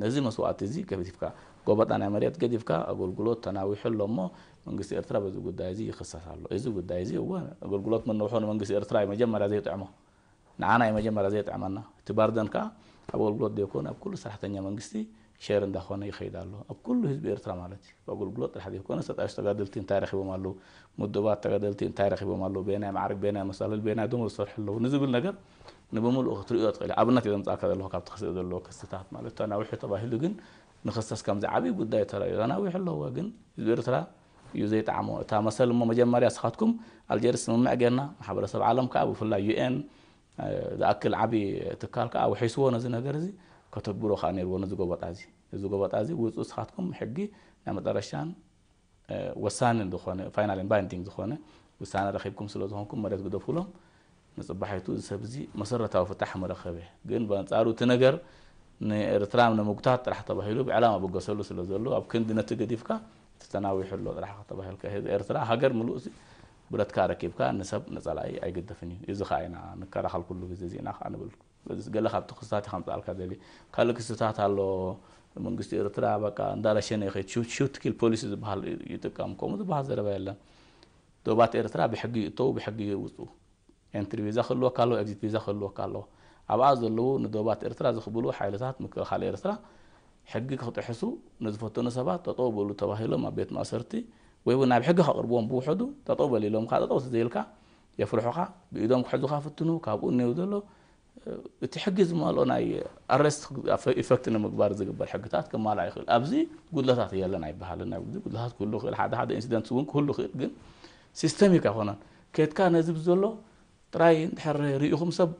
ነዚ መስዋእቲ እዚ ገዲፍካ፣ ጎበጣ ናይ መሬት ገዲፍካ፣ ኣገልግሎት ተናዊሑ ኣሎ እሞ መንግስቲ ኤርትራ በዚ ጉዳይ እዚ ይኽሰስ ኣሎ። እዚ ጉዳይ እዚ እወ ኣገልግሎት ምንውሑ ንመንግስቲ ኤርትራ እዩ መጀመርያ ዘይጥዕሞ። ንዓና እዩ መጀመርያ ዘይጥዕመና። እቲ ባርደን ከኣ ኣብ ኣገልግሎት ዘይኮነ ኣብ ኩሉ ሰራሕተኛ መንግስቲ ሸር እንዳኾነ ይኸይድ ኣሎ። ኣብ ኩሉ ህዝቢ ኤርትራ ማለት እዩ። ብኣገልግሎት ጥራሕ ዘይኮነ ሰጣሽ ተጋደልቲ እንታይ ረኺቦም ኣለዉ፣ ምዱባት ተጋደልቲ እንታይ ረኺቦም ኣለዉ፣ በየናይ ማዕርግ፣ በየናይ መሳልል፣ በየናይ ደሞዝ ዝሰርሑ ኣለዉ ንዝብል ነገር ንብምሉኡ ክትርእዮ ትኽእል። ኣብነት እየ ዘምጻእካ ዘለኹ ካብቲ ክስእ ዘለዎ ክስታት ማለት ተናዊሑ ተባሂሉ ግን ንኽሰስ ከምዚ ዓብዪ ጉዳይ ተራእዩ ተናዊሑ ኣለዎ። ግን ህዝቢ ኤርትራ እዩ ዘይጠዓሞ። እታ መሰል እሞ መጀመርያ ንስኻትኩም ኣልጀርስ ስምምዕ ጌርና፣ ማሕበረሰብ ዓለም ከኣ ብፍላይ ዩኤን ዝኣክል ዓቢ ትካል ከኣ ውሒስዎ ነዚ ነገር እዚ ከተግብሮ ከኣ ነይርዎ ነዚ ጎበጣ እዚ። እዚ ጎበጣ እዚ ውጹ ንስኻትኩም ሕጊ ናይ መጠረሻን ወሳንን ዝኾነ ፋይናል ባይንዲንግ ዝኾነ ውሳነ ረኺብኩም ስለ ዝኾንኩም መሬት ግደፉሎም። ንጽባሒቱ እዚ ሰብ እዚ መሰረታዊ ፍታሕ ምረኸበ። ግን በንጻሩ እቲ ነገር ንኤርትራ ንምጉታት ጥራሕ ተባሂሉ ብዕላማ ብገሰሉ ስለ ዘሎ ኣብ ክንዲ ነቲ ገዲፍካ እቲ ተናዊሑ ኣሎ ጥራሕ ከተባሂልካ ህዝቢ ኤርትራ ሃገር ምሉእ እዚ ብረትካ ረኪብካ ንሰብ ንጸላኢ ኣይግደፍን እዩ። እዚ ከኣ ኢና ንከላኸል ኩሉ ግዜ እዚ ኢና ከኣ ንብል። በዚ ገለ ካብቲ ክስታት ከምጻልካ ደሊ ካልእ ክስታት ኣሎ። መንግስቲ ኤርትራ በቃ እንዳረሸነ ይኸይድ ሹት ሹት ኪል ፖሊሲ ዝበሃል ይጥቀም ከምኡ ዝበሃል ዘረባ የለን። ዶባት ኤርትራ ብሕጊ ይእተው ብሕጊ ይውፁ። ኤንትሪ ቪዛ ክህልወካ ኣለዎ፣ ኤግዚት ቪዛ ክህልወካ ኣለዎ። ኣብኣ ዘለዉ ንዶባት ኤርትራ ዝኽብሉ ሓይልታት ምክልኻል ኤርትራ ሕጊ ክጥሕሱ ንዝፈተኑ ሰባት ጠጠው በሉ ተባሂሎም ኣብ ቤት ማእሰርቲ ወይ እውን ናብ ሕጊ ከቕርብዎም ብውሕዱ ጠጠው በል ኢሎምካ፣ ጠጠው ተዘይልካ የፍርሑኻ፣ ብኢዶም ክሕዙኻ ፍትኑ፣ ካብኡ እኒው ዘሎ እቲ ሕጊ ዝመልኦ ናይ ኣረስት ኢፈክት ንምግባር ዝግበር ሕግታት ክማልኣ ይኽእል። ኣብዚ ጉድለታት የለን ኣይበሃልን። ናይ ጉድለታት ክህሉ ይኽእል፣ ሓደ ሓደ ኢንሲደንት እውን ክህሉ ይኽእል፣ ግን ሲስተሚክ ኣይኮነን። ከድካ ነዚ ብዘሎ ጥራይ እንድሕር ርኢኹም ሰብ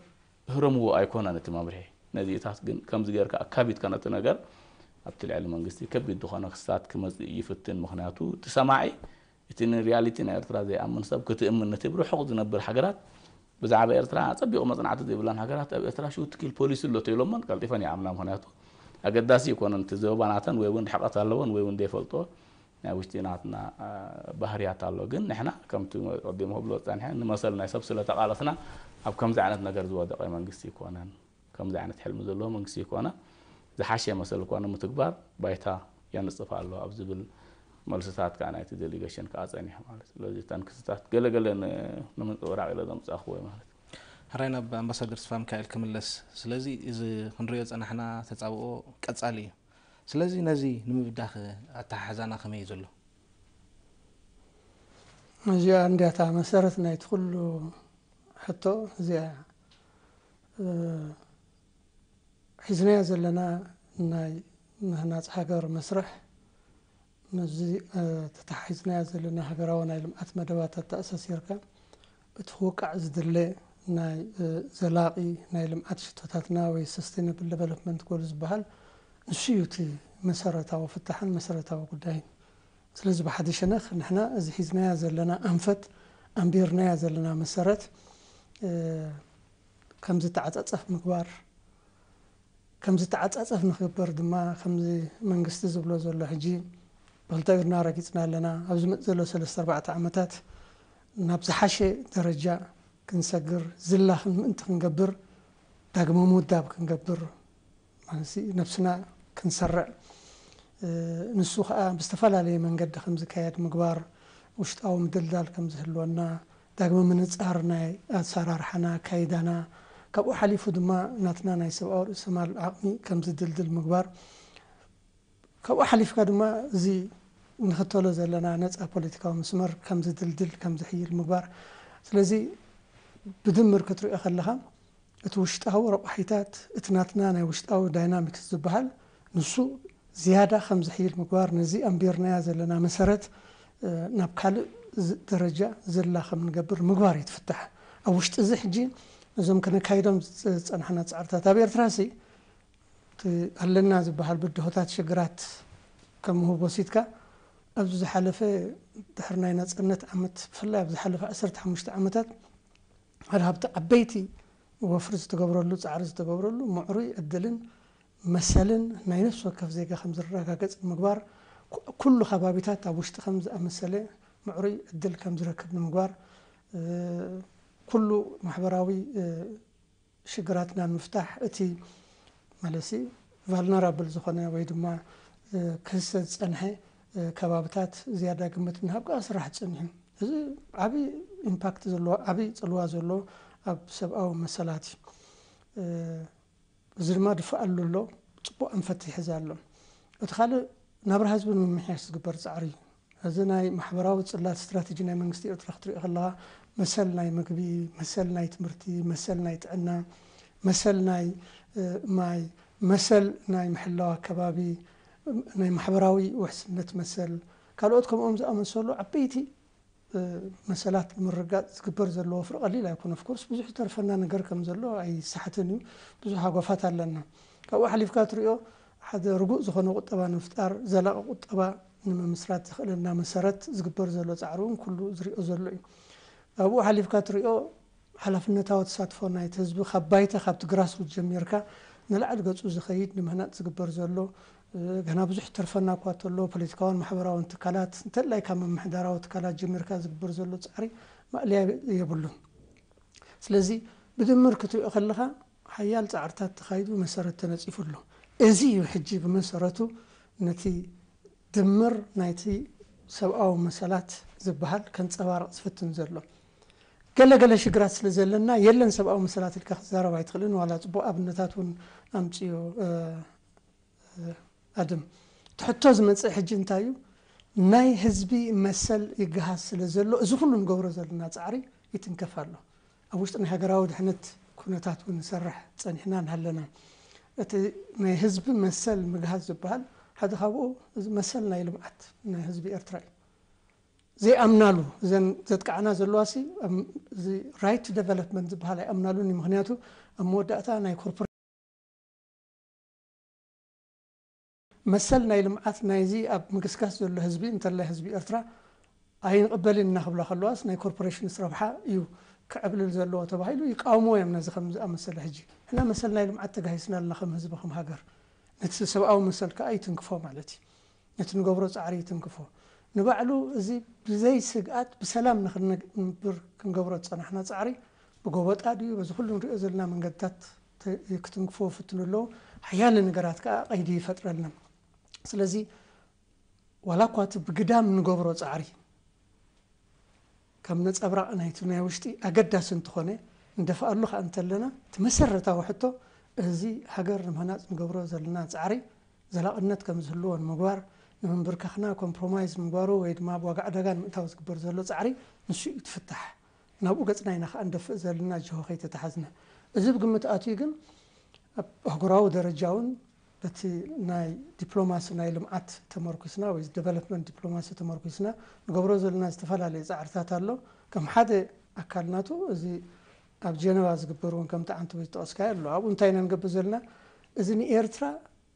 ህረምዎ ኣይኮነን እቲ መምርሒ። ነዚታት ግን ከምዚ ጌርካ ኣካቢትካ ነቲ ነገር ኣብቲ ልዕሊ መንግስቲ ከቢድ ዝኾነ ክስታት ክመጽእ ይፍትን። ምኽንያቱ እቲ ሰማዒ እቲ ንሪያሊቲ ናይ ኤርትራ ዘይኣምን ሰብ ክትእምን ነቲ ብርሑቕ ዝነብር ሃገራት ብዛዕባ ኤርትራ ኣጸቢቑ መጽናዕቲ ዘይብለን ሃገራት ኣብ ኤርትራ ሹት ኪል ፖሊሲ ኣሎ ተይሎመን ቀልጢፈን ይኣምና። ምኽንያቱ ኣገዳሲ ይኮነን እቲ ዘበባናተን ወይ እውን ርሕቀት ኣለወን ወይ እውን ዘይፈልጦ ናይ ውሽጢ ናትና ባህርያት ኣሎ። ግን ንሕና ከምቲ ቀዲሙ ክብሎ ዝጸንሐ ንመሰል ናይ ሰብ ስለ ተቓለስና ኣብ ከምዚ ዓይነት ነገር ዝወደቐ መንግስቲ ይኮነን። ከምዚ ዓይነት ሕልሚ ዘለዎ መንግስቲ ይኮነ። ዝሓሸ መሰል እኳ ንምትግባር ባይታ የንጽፍ ኣሎ ኣብ ዝብል መልስታት ከዓ ናይቲ ዴሊጌሽን ከዓ ጸኒሑ ማለት። ስለዚ እተን ክስታት ገለገለ ንምንጽብራቕ ኢለ ዘምጻእክዎ ማለት። ሕራይ ናብ ኣምባሳደር ተስፋ ሚካኤል ክምለስ። ስለዚ እዚ ክንሪኦ ዝጸናሕና ተጻብኦ ቀጻሊ እዩ። ስለዚ ነዚ ንምብዳኽ ኣተሓሕዛና ከመይ እዩ ዘሎ? እዚኣ እንዲያታ መሰረት ናይቲ ኩሉ ሕቶ እዚኣ ሒዝናዮ ዘለና ናይ ምህናጽ ሃገር መስርሕ ምስዚ ተተሓሒዝናዮ ዘለና ሃገራዊ ናይ ልምዓት መደባት ኣተኣሳሲርካ እቲ ክውቃዕ ዝድለ ናይ ዘላቒ ናይ ልምዓት ሽቶታትና ወይ ሰስቴነብል ደቨሎፕመንት ጎል ዝበሃል ንሱ እዩ እቲ መሰረታዊ ፍታሕን መሰረታዊ ጉዳይን። ስለዚ ብሓደ ሸነኽ ንሕና እዚ ሒዝናዮ ዘለና ኣንፈት ኣንቢርናዮ ዘለና መሰረት ከም ዝተዓጻጸፍ ምግባር። ከም ዝተዓጻጸፍ ንኽግበር ድማ ከምዚ መንግስቲ ዝብሎ ዘሎ ሕጂ ብኽልተ ኢድና ረጊጽና ኣለና። ኣብ ዝመጽእ ዘሎ ሰለስተ ኣርባዕተ ዓመታት ናብ ዝሓሸ ደረጃ ክንሰግር ዝላኽን ምእንቲ ክንገብር ዳግመ ምውዳብ ክንገብር ማለት ነብስና ክንሰርዕ ንሱ ከዓ ብዝተፈላለየ መንገዲ ከም ዝካየድ ምግባር ውሽጣዊ ምድልዳል ከም ዝህልወና ዳግመ ምንጻር ናይ ኣሰራርሓና ኣካይዳና ካብኡ ሓሊፉ ድማ ናትና ናይ ሰብኣዊ ርእሰማል ዓቕሚ ከም ዝድልድል ምግባር ካብኡ ሓሊፍካ ድማ እዚ ንኽተሎ ዘለና ነፃ ፖለቲካዊ መስመር ከም ዝድልድል ከም ዝሕይል ምግባር ስለዚ ብድምር ክትሪኦ ከለኻ እቲ ውሽጣዊ ረቋሒታት እቲ ናትና ናይ ውሽጣዊ ዳይናሚክስ ዝበሃል ንሱ ዝያዳ ከም ዝሕይል ምግባር ነዚ ኣንቢርናያ ዘለና መሰረት ናብ ካልእ ደረጃ ዘላ ከም ንገብር ምግባር እዩ ትፍታሕ ኣብ ውሽጢ እዚ ሕጂ ነዞም ከነካይዶም ዝፀናሕና ፃዕርታት ኣብ ኤርትራ ሲ ኣለና ዝበሃል ብድሆታት ሽግራት ከም ምህብ ወሲድካ ኣብዚ ዝሓለፈ ድሕሪ ናይ ነፃነት ዓመት ብፍላይ ኣብ ዝሓለፈ ዓሰርተ ሓሙሽተ ዓመታት ሓደ ካብቲ ዓበይቲ ወፍሪ ዝተገብረሉ፣ ጻዕሪ ዝተገብረሉ ምዕሩይ ዕድልን መሰልን ናይ ነፍሲ ወከፍ ዜጋ ከም ዝረጋገጽ ንምግባር፣ ኩ-፣ ኩሉ ከባቢታት ኣብ ውሽጢ ከም ዝኣመሰለ ምዕሩይ ዕድል ከም ዝረክብ ንምግባር፣ እ፣ ኩሉ ማሕበራዊ፣ እ፣ ሽግራትና ንምፍታሕ እቲ ማለትሲ ቫልነራብል ዝኾነ ወይ ድማ፣ እ፣ ክህሰ ዝጸንሐ፣ እ፣ ከባብታት ዝያዳ ግምት እናሃብካ ክስራሕ ጸኒሑ። እዚ ዓቢ ኢምፓክት ዘለዎ፣ ዓቢ ጽልዋ ዘለዎ ኣብ ሰብኣዊ መሰላት እዩ። እ፣ እዚ ድማ ድፋእ ኣሉ ኣሎ፣ ጽቡቕ ኣንፈት ይሕዝ ኣሎ። እቲ ካልእ ናብራ ህዝቢ ንምምሕያሽ ዝግበር ጻዕሪ እዩ። እዚ ናይ ማሕበራዊ ጽላት ስትራተጂ ናይ መንግስቲ ኤርትራ ክትሪኦ ከለኻ፣ መሰል ናይ ምግቢ፣ መሰል ናይ ትምህርቲ፣ መሰል ናይ ጥዕና፣ መሰል ናይ፣ እ፣ ማይ፣ መሰል ናይ ምሕላው ኣከባቢ፣ ናይ ማሕበራዊ ውሕስነት መሰል፣ ካልኦት ከምኦም ዝኣመሰሉ ዓበይቲ፣ እ፣ መሰላት ንምርጋጽ ዝግበር ዘሎ ወፍሪ ቀሊል ኣይኮነ። ኦፍኮርስ ብዙሕ ዝተርፈና ነገር ከም ዘሎ ኣይሰሓትን እዩ። ብዙሕ ሃጓፋት ኣለና። ካብኡ ሓሊፍካ ትሪኦ ሓደ ርጉእ ዝኾነ ቁጠባ ንምፍጣር፣ ዘላቒ ቁጠባ ንምምስራት ዘኽእለና መሰረት ዝግበር ዘሎ ጻዕሪ እውን ኩሉ ዝሪኦ ዘሎ እዩ። ካብኡ ሓሊፍካ ትሪኦ ሓላፍነታዊ ተሳትፎ ናይቲ ህዝቢ ካብ ባይታ፣ ካብቲ ግራስሩት ጀሚርካ ንላዕሊ ገጹ ዝኸይድ ንምህናጽ ዝግበር ዘሎ፣ እ፣ ገና ብዙሕ ተርፈና እኳ እንተሎ፣ ፖለቲካውን ማሕበራውን ትካላት፣ እንተላይ ካብ ምምሕዳራዊ ትካላት ጀሚርካ ዝግበር ዘሎ ጻዕሪ ማእለያ የብሉን። ስለዚ ብድምር ክትሪኦ ከለኻ ሓያል ጻዕርታት ተኻይዱ መሰረት ተነጺፉ ኣሎ። እዚ እዩ ሕጂ ብመሰረቱ ነቲ ድምር ናይቲ ሰብኣዊ መሰላት ዝበሃል ከንጸባርቕ ዝፍትን ዘሎ። ገለ ገለ ሽግራት ስለ ዘለና የለን ሰብኣዊ መሰላት ኢልካ ክትዛረብ ኣይትኽእልን። ዋላ ጽቡቕ ኣብነታት እውን ኣምጽዮ፣ እ፣ እ፣ ኣድም። እቲ ሕቶ ዝመጽእ ሕጂ እንታይ እዩ? ናይ ህዝቢ መሰል ይገሃስ ስለ ዘሎ እዚ ኩሉ ንገብሮ ዘለና ጻዕሪ ይትንከፍ ኣሎ። ኣብ ውሽጢ ናይ ሃገራዊ ድሕነት ኩነታት እውን ንሰርሕ ጸኒሕና ንሃለና። እቲ ናይ ህዝቢ መሰል ምግሃስ ዝበሃል ሓደ ካብኡ እዚ መሰል ናይ ልምዓት ናይ ህዝቢ ኤርትራ እዩ። ዘይኣምናሉ፣ እዘን ዘጥቃዕና ዘለዋሲ፣ እም፣ እዚ ራይት ቱ ዴቨሎፕመንት ዝበሃል ኣይኣምናሉን እዩ። ምኽንያቱ ኣብ መወዳእታ ናይ ኮርፖሬት መሰል ናይ ልምዓት ናይዚ ኣብ ምግስጋስ ዘሎ ህዝቢ፣ እንተላይ ህዝቢ ኤርትራ ኣይንቕበልን ኢና ክብላ ከለዋስ ናይ ኮርፖሬሽንስ ረብሓ እዩ ክዕብልል ዘለዎ ተባሂሉ ይቃወምዎ እዮም። ነዚ ከም ዝኣመሰለ ሕጂ ንሕና መሰል ናይ ልምዓት ተጋሂስና ኣለና ከም ህዝቢ፣ ከም ሃገር። ነቲ ሰብኣዊ መሰል ከኣ ይትንክፎ ማለት እዩ። ነቲ ንገብሮ ጻዕሪ ይትንክፎ። ንባዕሉ እዚ ብዘይ ስግኣት ብሰላም ንኽንነብር ክንገብሮ ዝጸናሕና ጻዕሪ ብጎበጣ ድዩ፣ በዚ ኩሉ ንሪኦ ዘለና መንገድታት ተ-፣ ክትንክፎ ይፍትኑ ኣለዉ። ሓያለ ነገራት ከኣ ቀይዲ ይፈጥረልና። ስለዚ ዋላ እኳ እቲ ብግዳም ንገብሮ ጻዕሪ ከም ነጸብራቕ ናይቲ ናይ ውሽጢ ኣገዳሲ እንተኾነ፣ ንደፍኣሉ ከኣ እንተለና፣ እቲ መሰረታዊ ሕቶ፣ እዚ ሃገር ንምህናጽ ንገብሮ ዘለና ጻዕሪ ዘላቕነት ከም ዝህልዎ ንምግባር፣ ንምንብርካኽና ኮምፕሮማይዝ ምግባሩ ወይ ድማ ኣብ ዋጋ ዕዳጋ ንምእታው ዝግበር ዘሎ ጻዕሪ ንሱ እዩ እቲ ፍታሕ። ናብኡ ገጽና ኢና ከኣ ንደፍእ ዘለና ጅሆ ከይተታሓዝና። እዚ ብግምት ኣትዩ ግን ኣብ ኣህጉራዊ ደረጃ እውን በቲ ናይ ዲፕሎማሲ ናይ ልምዓት ተመርኩስና ወይ ዴቨሎፕመንት ዲፕሎማሲ ተመርኩስና ንገብሮ ዘለና ዝተፈላለየ ጻዕርታት ኣሎ። ከም ሓደ ኣካል ናቱ እዚ ኣብ ጀነቫ ዝግበር እውን ከምቲ ዓንተቦይ ዝጠቐስካዮ ኣሎ። ኣብኡ እንታይ ኢና ንገብር ዘለና? እዚ ንኤርትራ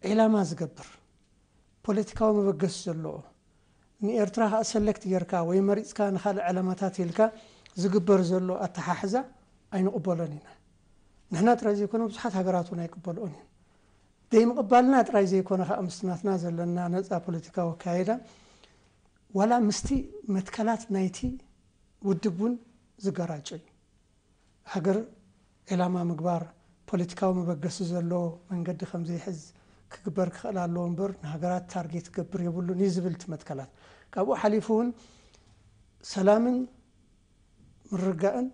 ዒላማ ዝገብር ፖለቲካዊ መበገሲ ዘለዎ፣ ንኤርትራ ከኣ ሰለክት ጌርካ ወይ መሪጽካ ንኻልእ ዕላማታት ኢልካ ዝግበር ዘሎ ኣተሓሕዛ ኣይንቕበሎን ኢና። ንሕና ጥራይ ዘይኮነ ብዙሓት ሃገራት እውን ኣይቅበልኦን እየን። ዘይምቕባልና ጥራይ ዘይኮነ ከኣ ምስቲ ናትና ዘለና ነጻ ፖለቲካዊ ኣካይዳ ዋላ ምስቲ መትከላት ናይቲ ውድብ እውን ዝገራጮ እዩ። ሃገር ዒላማ ምግባር ፖለቲካዊ መበገሲ ዘለዎ መንገዲ ከም ዘይሕዝ ክግበር ክኽእል ኣለዎ እምበር ንሃገራት ታርጌት ክገብር የብሉን እዩ ዝብል እቲ መትከላት። ካብኡ ሓሊፉ እውን ሰላምን ምርጋእን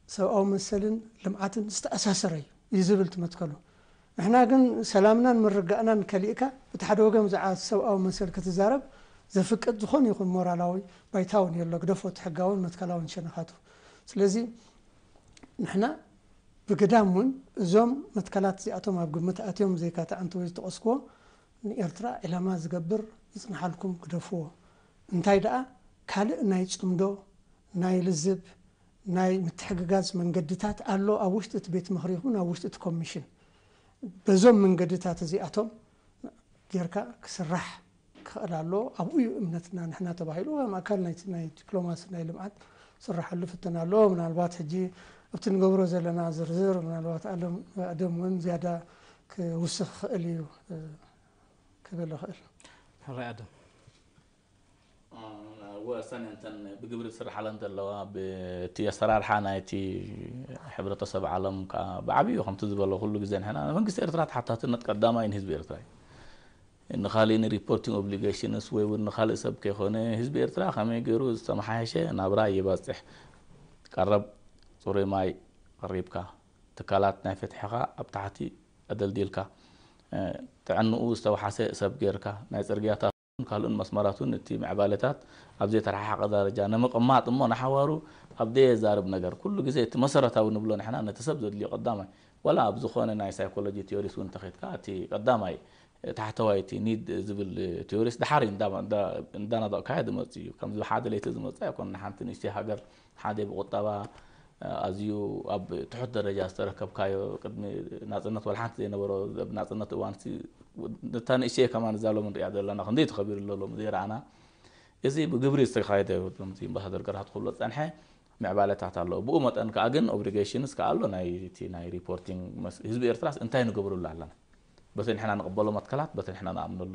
ሰብኣዊ መሰልን ልምዓትን ዝተኣሳሰረ እዩ፣ እዩ ዝብል እቲ መትከሉ። ንሕና ግን ሰላምናን ምርጋእናን ከሊእካ፣ እቲ ሓደ ወገን ብዛዕባ ሰብኣዊ መሰል ክትዛረብ ዘፍቅድ ዝኾነ ይኹን ሞራላዊ ባይታ እውን የሎ፣ ግደፎ እቲ ሕጋውን መትከላውን ሸነኻቱ። ስለዚ ንሕና ብግዳም እውን እዞም መትከላት እዚኣቶም ኣብ ግምት ኣትዮም፣ ዘይካ እቲ ዓንተቦይ ዝጠቐስክዎ፣ ንኤርትራ ዒላማ ዝገብር ይጽንሓልኩም፣ ግደፍዎ። እንታይ ደኣ ካልእ ናይ ጽምዶ፣ ናይ ልዝብ፣ ናይ ምትሕግጋዝ መንገድታት ኣሎ ኣብ ውሽጢ እቲ ቤት ምኽሪ ይኹን ኣብ ውሽጢ እቲ ኮሚሽን። በዞም መንገድታት እዚኣቶም ጌርካ ክስራሕ ክኽእል ኣለዎ። ኣብኡ እዩ እምነትና ንሕና ተባሂሉ ከም ኣካል ናይቲ ናይ ዲፕሎማሲ ናይ ልምዓት ክስርሓሉ ፍትን ኣለዎ። ምናልባት ሕጂ ኣብቲ ንገብሮ ዘለና ዝርዝር ምናልባት ኣለም ኣደም እውን ዝያዳ ክውስኽ ክኽእል እዩ ክብል ይኽእል። ሕራይ ኣደም። ወሳኒ እንተን ብግብሪ ዝስርሓለን ዘለዋ ብቲ ኣሰራርሓ ናይቲ ሕብረተሰብ ዓለም ከዓ ብዓብዩ ከምቲ ዝበሎ ኩሉ ግዜ ንሕና መንግስቲ ኤርትራ ተሓታትነት ቀዳማይ ንህዝቢ ኤርትራ እዩ። ንካሊእ ን reporting obligations ወይ እውን ንካልእ ሰብ ከይኮነ ህዝቢ ኤርትራ ከመይ ገይሩ ዝተመሓየሸ ናብራ ይበፅሕ ቀረብ ፅሩይ ማይ ቀሪብካ ትካላት ናይ ፍትሕኻ ኣብ ታሕቲ ኣደልዲልካ ጥዕንኡ ዝተውሓሰ ሰብ ገይርካ ናይ ፅርግያታት ካልኡን መስመራቱን እቲ ምዕባለታት ኣብ ዘይተረሓሓቐ ደረጃ ንምቕማጥ እሞ ንሓዋሩ ኣብ ደየዛርብ ነገር ኩሉ ግዜ እቲ መሰረታዊ ንብሎ ንሕና ነቲ ሰብ ዘድልዮ ቀዳማይ ዋላ ኣብ ዝኾነ ናይ psychology theories እውን እንተኸድካ እቲ ቀዳማይ ታሕተዋይ እቲ need ዝብል theories ድሓር እዩ እንዳናጠቕካዮ ዝመፅእ እዩ ከምዚ ሓደ ለይቲ ዝመፅእ ኣይኮን ንሓንቲ ንእሽተይ ሃገር ሓደ ብቁጠባ ኣዝዩ ኣብ ትሑት ደረጃ ዝተረከብካዮ ቅድሚ ናፅነት ዋላ ሓንቲ ዘይነበሮ ናፅነት እዋን እታ ንእሽተይ ከማን እዛ ሎም ንሪኣ ዘለና ክንደይ ተኸቢሩ ኣሎ ሎም ዘይረኣና እዚ ብግብሪ ዝተካየደ ኣምባሳደር ገርሃት ክብሎ ዝፀንሐ ምዕባለታት ኣሎ ብኡ መጠን ከዓ ግን obligations ከዓ ኣሎ ናይ reporting ህዝቢ ኤርትራስ እንታይ ንገብረሉ ኣለና በቲ ንሕና ንቕበሎ መትከላት በቲ ንሕና ንኣምነሉ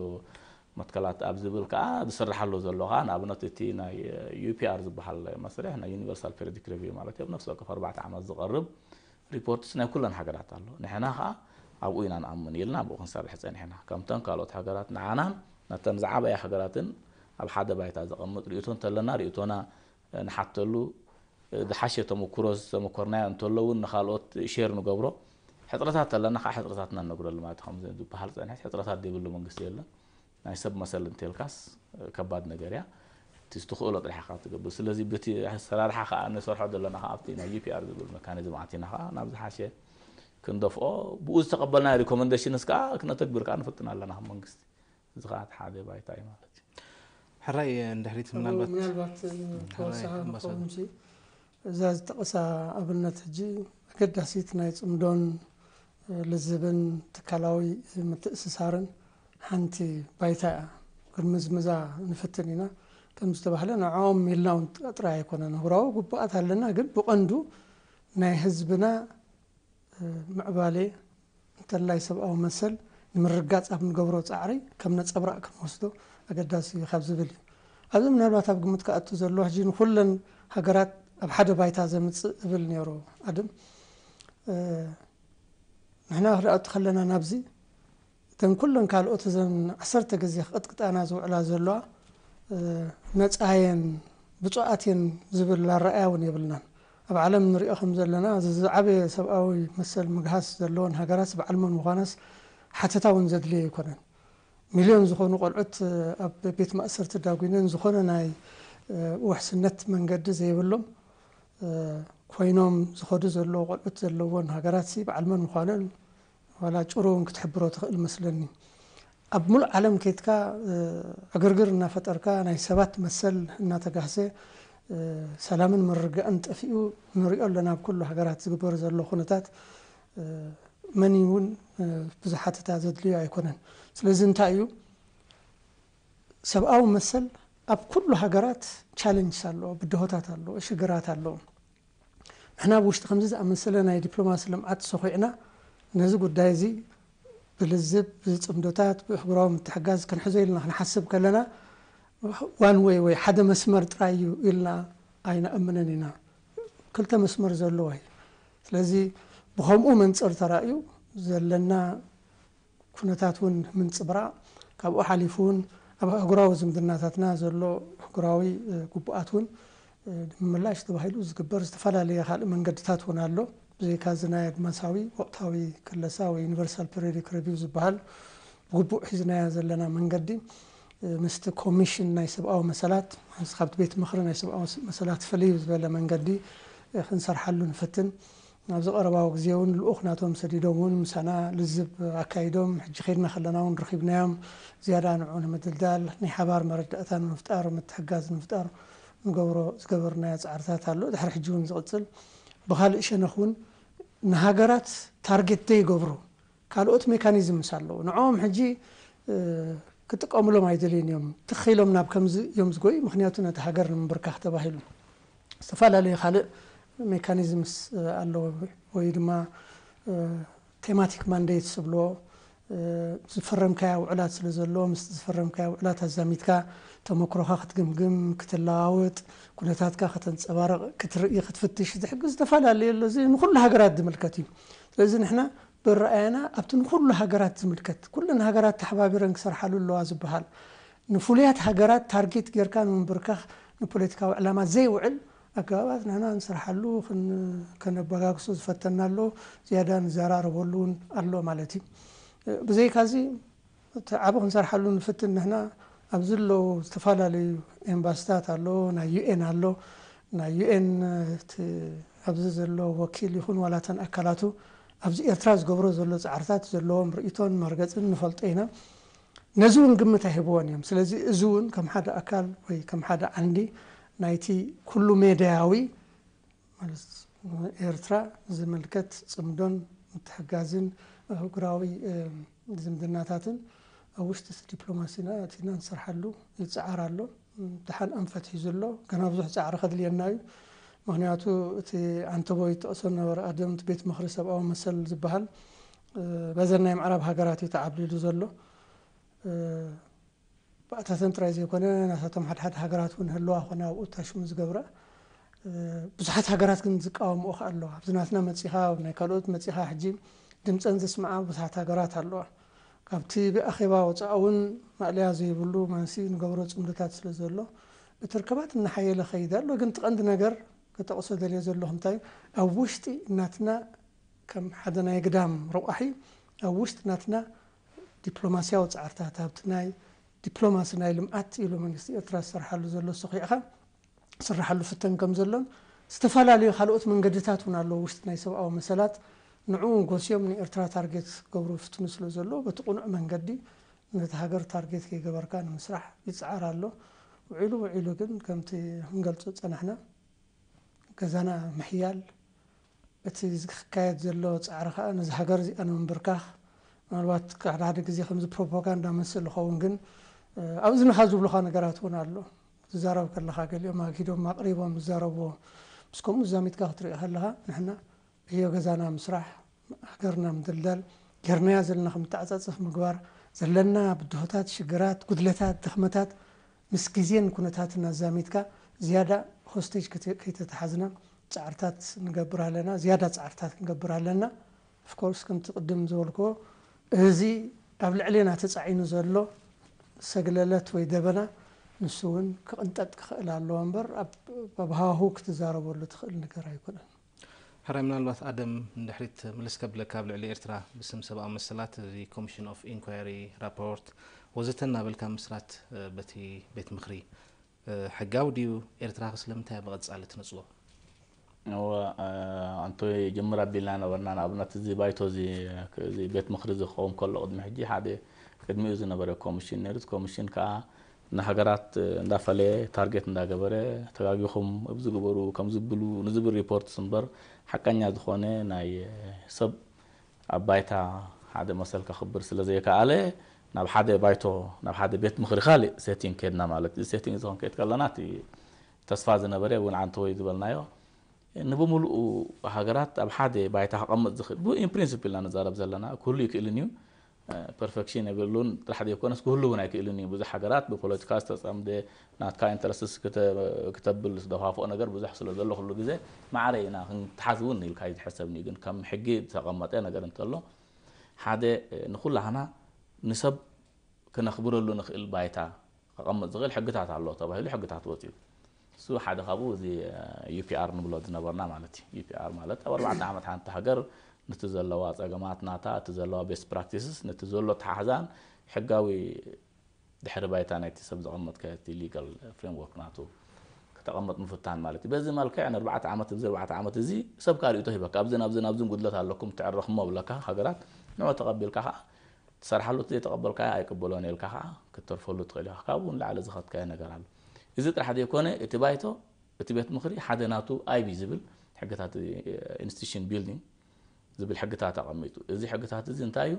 መትከላት ኣብ ዝብል ከዓ ዝስራሕ ኣሎ ዘሎ ከዓ ንኣብነት እቲ ናይ UPR ዝበሃል መስርሕ ናይ universal periodic review ማለት እዩ ኣብ ነፍሲ ወከፍ ኣርባዕተ ዓመት ዝቐርብ reports ናይ ኩለን ሃገራት ኣሎ ንሕና ከዓ ኣብኡ ኢና ንኣምን ኢልና ኣብኡ ክንሰርሕ ፀኒሕና ከምተን ካልኦት ሃገራት ንዓናን ነተን ዝዓበያ ሃገራትን ኣብ ሓደ ባይታ ዘቐምጥ ርእቶ እንተለና ርእቶና ንሓተሉ ዝሓሸ ተመኩሮ ዝተመኮርናዮ እንተሎ እውን ንካልኦት share ንገብሮ ሕፅረታት ተለና ከዓ ሕፅረታትና ንነግረሉ ማለት ከም ዝበሃል ፀንሐት ሕፅረታት ዘይብሉ መንግስቲ የለን ናይ ሰብ መሰል እንተልካስ ከባድ ነገር እያ እቲ ዝትኽእሎ ጥራሕ ኢኻ ትገብር ስለዚ በቲ ኣሰራርሓ ከዓ ንሰርሖ ዘለና ከዓ ኣብቲ ናይ UPR ዝብል mechanism ኣቲና ከዓ ናብ ዝሓሸ ክንደፍኦ ብኡ ዝተቐበልና recommendations ከዓ ክነተግብር ከዓ ንፍትን ኣለና ከም መንግስቲ እዚ ከዓ እቲ ሓደ ባይታ እዩ ማለት እዩ ሕራይ እንድሕሪት ምናልባት ምናልባት ተወሳኺ ክኸውን ሲ እዛ ዝጠቐሳ ኣብነት ሕጂ ኣገዳሲት ናይ ፅምዶን ልዝብን ትካላዊ ምትእስሳርን ሓንቲ ባይታ እያ። ክንምዝምዛ ንፍትን ኢና። ከም ዝተባህለ ንዕኦም ኢልና እውን ጥራይ ኣይኮነን። ህብራዊ ግቡኣት ኣለና፣ ግን ብቐንዱ ናይ ህዝብና ምዕባሌ እንተላይ ሰብኣዊ መሰል ንምርጋፅ ኣብ ንገብሮ ፃዕሪ ከም ነፀብራቕ ክንወስዶ ኣገዳሲ እዩ ካብ ዝብል እዩ። ኣብዚ ምናልባት ኣብ ግምት ክኣቱ ዘለዎ ሕጂ ንኩለን ሃገራት ኣብ ሓደ ባይታ ዘምፅእ እብል ነይሩ ኣድም ንሕና ክድኣቱ ከለና ናብዚ እተን ኩለን ካልኦት እዘን ዓሰርተ ግዜ ክቕጥቅጣና ዝውዕላ ዘለዋ ነፃየን ብፁዓት እየን ዝብል ኣረኣያ እውን የብልናን። ኣብ ዓለም ንሪኦ ከም ዘለና እዚ ዝዓበየ ሰብኣዊ መሰል ምግሃስ ዘለወን ሃገራት በዓል መን ምዃናስ ሓተታ እውን ዘድልዮ ኣይኮነን። ሚልዮን ዝኾኑ ቆልዑት ኣብ ቤት ማእሰርቲ ዳጒነን ዝኾነ ናይ ውሕስነት መንገዲ ዘይብሎም ኮይኖም ዝኸዱ ዘለዉ ቆልዑት ዘለዎን ሃገራት ሲ በዓል መን ምዃነን ዋላ ጭሩ እውን ክትሕብሮ ትኽእል መስለኒ። ኣብ ሙሉእ ዓለም ከይትካ ዕግርግር እናፈጠርካ ናይ ሰባት መሰል እናተጋህሰ ሰላምን ምርግጋእን ጠፊኡ ንሪኦ ኣለና ኣብ ኩሉ ሃገራት ዝግበር ዘሎ ኩነታት መን እውን ብዙሓትታ ዘድልዮ ኣይኮነን። ስለዚ እንታይ እዩ ሰብኣዊ መሰል ኣብ ኩሉ ሃገራት ቻለንጅስ ኣለዎ፣ ብድሆታት ኣለዎ፣ ሽግራት ኣለዎ። ንሕና ኣብ ውሽጢ ከምዚ ዝኣመሰለ ናይ ዲፕሎማሲ ልምዓት ሰኹዕና ነዚ ጉዳይ እዚ ብልዝብ ብፅምዶታት ብሕብራዊ ምትሕጋዝ ክንሕዞ ኢልና ክንሓስብ ከለና ዋን ወይ ወይ ሓደ መስመር ጥራይ እዩ ኢልና ኣይንኣምንን ኢና። ክልተ መስመር ዘለዎ እዩ። ስለዚ ብከምኡ መንፅር ተራእዩ ዘለና ኩነታት እውን ምንፅብራቕ ካብኡ ሓሊፉ እውን ኣብ ኣህጉራዊ ዝምድናታትና ዘሎ ኣህጉራዊ ግቡኣት እውን ንምምላሽ ተባሂሉ ዝግበር ዝተፈላለየ ካልእ መንገድታት እውን ኣሎ። ብዘይካ እዚ ናይ ኣድማሳዊ ወቕታዊ ክለሳ ወይ ዩኒቨርሳል ፔሪዮዲክ ሪቪው ዝበሃል ብግቡእ ሒዝናዮ ዘለና መንገዲ ምስቲ ኮሚሽን ናይ ሰብኣዊ መሰላት ካብቲ ቤት ምኽሪ ናይ ሰብኣዊ መሰላት ፍልይ ዝበለ መንገዲ ክንሰርሓሉ ንፍትን። ኣብዚ ቀረባዊ ግዜ እውን ልኡኽ ናቶም ሰዲዶም እውን ምሳና ልዝብ ኣካይዶም ሕጂ ከይድና ከለና እውን ረኺብናዮም ዝያዳ ንዑ ንምድልዳል ናይ ሓባር መረዳእታ ንምፍጣር ምትሕጋዝ ንምፍጣር ንገብሮ ዝገበርናዮ ፃዕርታት ኣሎ ድሕሪ ሕጂ እውን ዝቕፅል ብካልእ ሸነኽ እውን ንሃገራት ታርጌት ዘይገብሩ ካልኦት ሜካኒዝምስ ኣለዉ ንዕኦም ሕጂ ክጥቀሙሎም ኣይደልዩን እዮም ትኺሎም ናብ ከምዚ እዮም ዝጎዩ ምክንያቱ ነቲ ሃገር ንምብርካኽ ተባሂሉ ዝተፈላለዩ ካልእ ሜካኒዝምስ ኣለዎ ወይ ድማ ቴማቲክ ማንዴት ዝብሎ ዝፈረምካያ ውዕላት ስለ ዘሎ ምስ ዝፈረምካያ ውዕላት ኣዛሚትካ ተመክሮኻ ክትግምግም ክትለዋወጥ ኩነታትካ ከተንፀባርቕ ክትርኢ ክትፍትሽ ዝሕግዝ ዝተፈላለዩ ኣሎ። እዚ ንኩሉ ሃገራት ዝምልከት እዩ። ስለዚ ንሕና ብረኣየና ኣብቲ ንኩሉ ሃገራት ዝምልከት ኩለን ሃገራት ተሓባቢረን ክሰርሓሉ ኣለዋ ዝበሃል ንፍሉያት ሃገራት ታርጌት ጌርካ ንምንብርካኽ ንፖለቲካዊ ዕላማ ዘይውዕል ኣገባባት ንሕና ንሰርሓሉ ከነበጋግሶ ዝፈተና ኣሎ። ዝያዳ ንዘራረበሉ እውን ኣሎ ማለት እዩ። ብዘይካዚ እቲ ዓብ ክንሰርሓሉ ንፍትን ንሕና ኣብዚ ኣለዉ ዝተፈላለዩ ኤምባስታት ኣሎ፣ ናይ ዩኤን ኣሎ። ናይ ዩኤን ኣብዚ ዘሎ ወኪል ይኹን ዋላተን ኣካላቱ ኣብዚ ኤርትራ ዝገብሮ ዘሎ ፃዕርታት ዘለዎም ርእቶን መርገፅን ንፈልጦ ኢና። ነዚ እውን ግምት ኣይህብዎን እዮም። ስለዚ እዚ እውን ከም ሓደ ኣካል ወይ ከም ሓደ ዓንዲ ናይቲ ኩሉ ሜዳያዊ ማለት ኤርትራ ዝምልከት ፅምዶን ምትሕጋዝን ኣህጉራዊ ዝምድናታትን ኣብ ውሽጢ ዲፕሎማሲና ኣቲና ንሰርሓሉ ይፅዓር ኣሎ። ደሓን ኣንፈት ሒዙ ኣሎ። ገና ብዙሕ ፃዕሪ ከድልየና እዩ። ምክንያቱ እቲ ዓንተቦይ ጠቕሶ ነበረ ኣደምቲ ቤት ምክሪ ሰብኣዊ መሰል ዝበሃል በዘን ናይ ምዕራብ ሃገራት እዩ ተዓብሊሉ ዘሎ። ብኣታተን ጥራይ ዘይኮነ ናታቶም ሓድሓደ ሃገራት እውን ህልዋ ኮነ ኣብኡ ታሽሙ ዝገብራ ብዙሓት ሃገራት ግን ዝቃወምኦ ከ ኣለዋ። ኣብዚ ናትና መፂኻ ኣብ ናይ ካልኦት መፂኻ ሕጂ ድምፀን ዘስምዓ ብዙሓት ሃገራት ኣለዋ። ካብቲ ብኣኼባ ወፃኢ እውን ማእለያ ዘይብሉ መንሲ ንገብሮ ፅምድታት ስለ ዘሎ እቲ ርክባት እናሓየለ ኸይድ ኣሎ። ግን እቲ ቀንዲ ነገር ክጠቕሶ ደልየ ዘለኹ እንታይ ኣብ ውሽጢ ናትና ከም ሓደ ናይ ግዳም ረቋሒ ኣብ ውሽጢ ናትና ዲፕሎማስያዊ ፃዕርታት ኣብቲ ናይ ዲፕሎማሲ ናይ ልምዓት ኢሉ መንግስቲ ኤርትራ ዝሰርሓሉ ዘሎ ሰኺዕኻ ዝስራሓሉ ፍተን ከም ዘሎን ዝተፈላለዩ ካልኦት መንገድታት እውን ኣለዉ ውሽጢ ናይ ሰብኣዊ መሰላት ንዕኡ ጎስዮም ንኤርትራ ታርጌት ክገብሩ ይፍትኑ ስለ ዘለዉ በቲ ቁኑዕ መንገዲ ነቲ ሃገር ታርጌት ከይገበርካ ንምስራሕ ይፅዓር ኣሎ። ውዒሉ ውዒሉ ግን ከምቲ ክንገልፆ ዝፀናሕና ገዛና ምሕያል እቲ ዝካየድ ዘሎ ፃዕሪ ከዓ ነዚ ሃገር እዚኣ ንምንብርካኽ ምናልባት ሓደ ሓደ ግዜ ከምዚ ፕሮፓጋንዳ መስል ዝኸውን ግን ኣብ እዝንኻ ዝብሉኻ ነገራት እውን ኣሎ። ትዛረብ ከለኻ ገሊኦም ኣግሂዶም ኣቕሪቦም ዝዛረብዎ ምስ ከምኡ ዛሚትካ ክትርኢ ከለኻ ንሕና ዕዮ ገዛና ምስራሕ ሃገርና ምድልዳል ጌርናያ ዘለና ከምተዓፃፅፍ ምግባር ዘለና ብድሆታት ሽግራት ጉድለታት ድኽመታት ምስ ግዜን ኩነታትን ኣዛሚትካ ዝያዳ ሆስቴጅ ከይተተሓዝና ፃዕርታት ንገብር ኣለና ዝያዳ ፃዕርታት ክንገብር ኣለና። ኦፍኮርስ ከምቲ ቅድም ዝበልክዎ እዚ ኣብ ልዕሌና ተፃዒኑ ዘሎ ሰግለለት ወይ ደበና ንሱ እውን ክቕንጠጥ ክኽእል ኣለዎ እምበር ኣብ ሃሁ ክትዛረበሉ ትኽእል ነገር ኣይኮነን። ሕራይ ምናልባት ኣደም ንድሕሪት ምልስ ከብለካ ኣብ ልዕሊ ኤርትራ ብስም ሰብኣዊ መሰላት እዚ ኮሚሽን ኦፍ ኢንኳሪ ራፖርት ወዘተ እናበልካ ምስራት በቲ ቤት ምክሪ ሕጋዊ ድዩ? ኤርትራ ስለምንታይ ብቐጻሊ ትነጽጎ? እወ ኣንቶ ይጅምር ኣቢልና ነበርና ንኣብነት እዚ ባይቶ እዚ ቤት ምክሪ እዚ ክኸውን ከሎ ቅድሚ ሕጂ ሓደ ቅድሚኡ ዝነበረ ኮሚሽን ነይሩ ኮሚሽን ከዓ ንሃገራት እንዳፈለየ ታርጌት እንዳገበረ ተጋጊኹም ኣብዚ ግበሩ ከምዚ ብሉ ንዝብል ሪፖርት እምበር ሓቀኛ ዝኾነ ናይ ሰብ ኣብ ባይታ ሓደ መሰል ከኽብር ስለ ዘይከኣለ ናብ ሓደ ባይቶ ናብ ሓደ ቤት ምኽሪ ካልእ ሴቲንግ ከድና ማለት እዩ። ሴቲንግ ዝኾን ከይድ ከለና እቲ ተስፋ ዝነበረ እውን ዓንተወይ ዝበልናዮ ንብምሉኡ ሃገራት ኣብ ሓደ ባይታ ክቐምጥ ዝኽእል ብ in principle ኢና ንዛረብ ዘለና ክህሉ ይክእልን እዩ። ፐርፌክሽን የብሉን ጥራሕ ዘይኮነስ ክህሉ እውን ኣይክእልን እዩ። ብዙሕ ሃገራት ብፖለቲካ ዝተፀምደ ናትካ ኢንተረስትስ ክተብል ዝደፋፍኦ ነገር ብዙሕ ስለ ዘሎ ኩሉ ግዜ ማዕረ ኢና ክንተሓዝ እውን ኢልካ እዩ ዝሕሰብኒ ግን ከም ሕጊ ዝተቐመጠ ነገር እንተሎ ሓደ ንኩላህና ንሰብ ክነኽብረሉ ንኽእል ባይታ ክቐምጥ ዝኽእል ሕግታት ኣሎ ተባሂሉ ሕግታት ወፂኡ። እሱ ሓደ ካብኡ እዚ ዩፒኣር ንብሎ ዝነበርና ማለት እዩ። ዩፒኣር ማለት ኣብ ኣርባዕተ ዓመት ሓንቲ ሃገር ነቲ ዘለዋ ፀገማት ናታ እቲ ዘለዋ ቤስት ፕራክቲስስ ነቲ ዘሎ ተሓሕዛን ሕጋዊ ድሕሪ ባይታ ናይቲ ሰብ ዘቐመጥካዮ እቲ ሊጋል ፍሬምወርክ ናቱ ክተቐመጥ ምፍታን ማለት እዩ። በዚ መልክዕ ንኣርባዕተ ዓመት እዚ ኣርባዕተ ዓመት እዚ ሰብ ካርእቶ ሂበካ ኣብዝን ኣብዝን ኣብዝን ጉድለት ኣለኩም ትዕረኽሞ ብለካ ሃገራት ንዑ ተቐቢልካ ከዓ ትሰርሓሉ እቲ ዘይተቐበልካዮ ኣይቅበሎን ኢልካ ከዓ ክትተርፈሉ ትኽእል ኢኻ። ካብኡ ንላዕሊ ዝኸትካዮ ነገር ኣሎ። እዚ ጥራሕ ዘይኮነ እቲ ባይቶ እቲ ቤት ምኽሪ ሓደ ናቱ ኣይቢ ዝብል ሕግታት ኢንስቲቱሽን ቢልዲንግ ዝብል ሕግታት ኣቐሚጡ። እዚ ሕግታት እዚ እንታይ እዩ?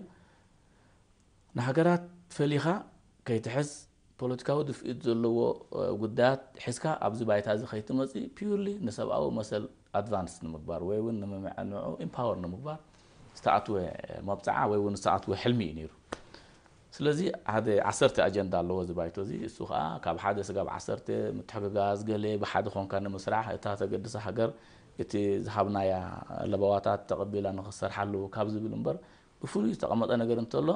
ንሃገራት ፈሊኻ ከይትሕዝ ፖለቲካዊ ድፍኢት ዘለዎ ጉዳያት ሒዝካ ኣብዚ ባይታ እዚ ከይትመፅእ ፒውርሊ ንሰብኣዊ መሰል ኣድቫንስ ንምግባር ወይ እውን ንምምዕንዑ ኢምፓወር ንምግባር ዝተኣትወ መብፅዓ ወይ እውን ዝተኣትወ ሕልሚ እዩ ነይሩ። ስለዚ ሓደ ዓሰርተ ኣጀንዳ ኣለዎ እዚ ባይቶ እዚ። እሱ ከዓ ካብ ሓደ ስጋብ ዓሰርተ ምትሕግጋዝ ገለ ብሓደ ኮንካ ንምስራሕ እታ ተገድሳ ሃገር እቲ ዝሃብናያ ለበዋታት ተቐቢላ ንኽሰርሓሉ ካብ ዝብል እምበር ብፍሉይ ዝተቐመጠ ነገር እንተሎ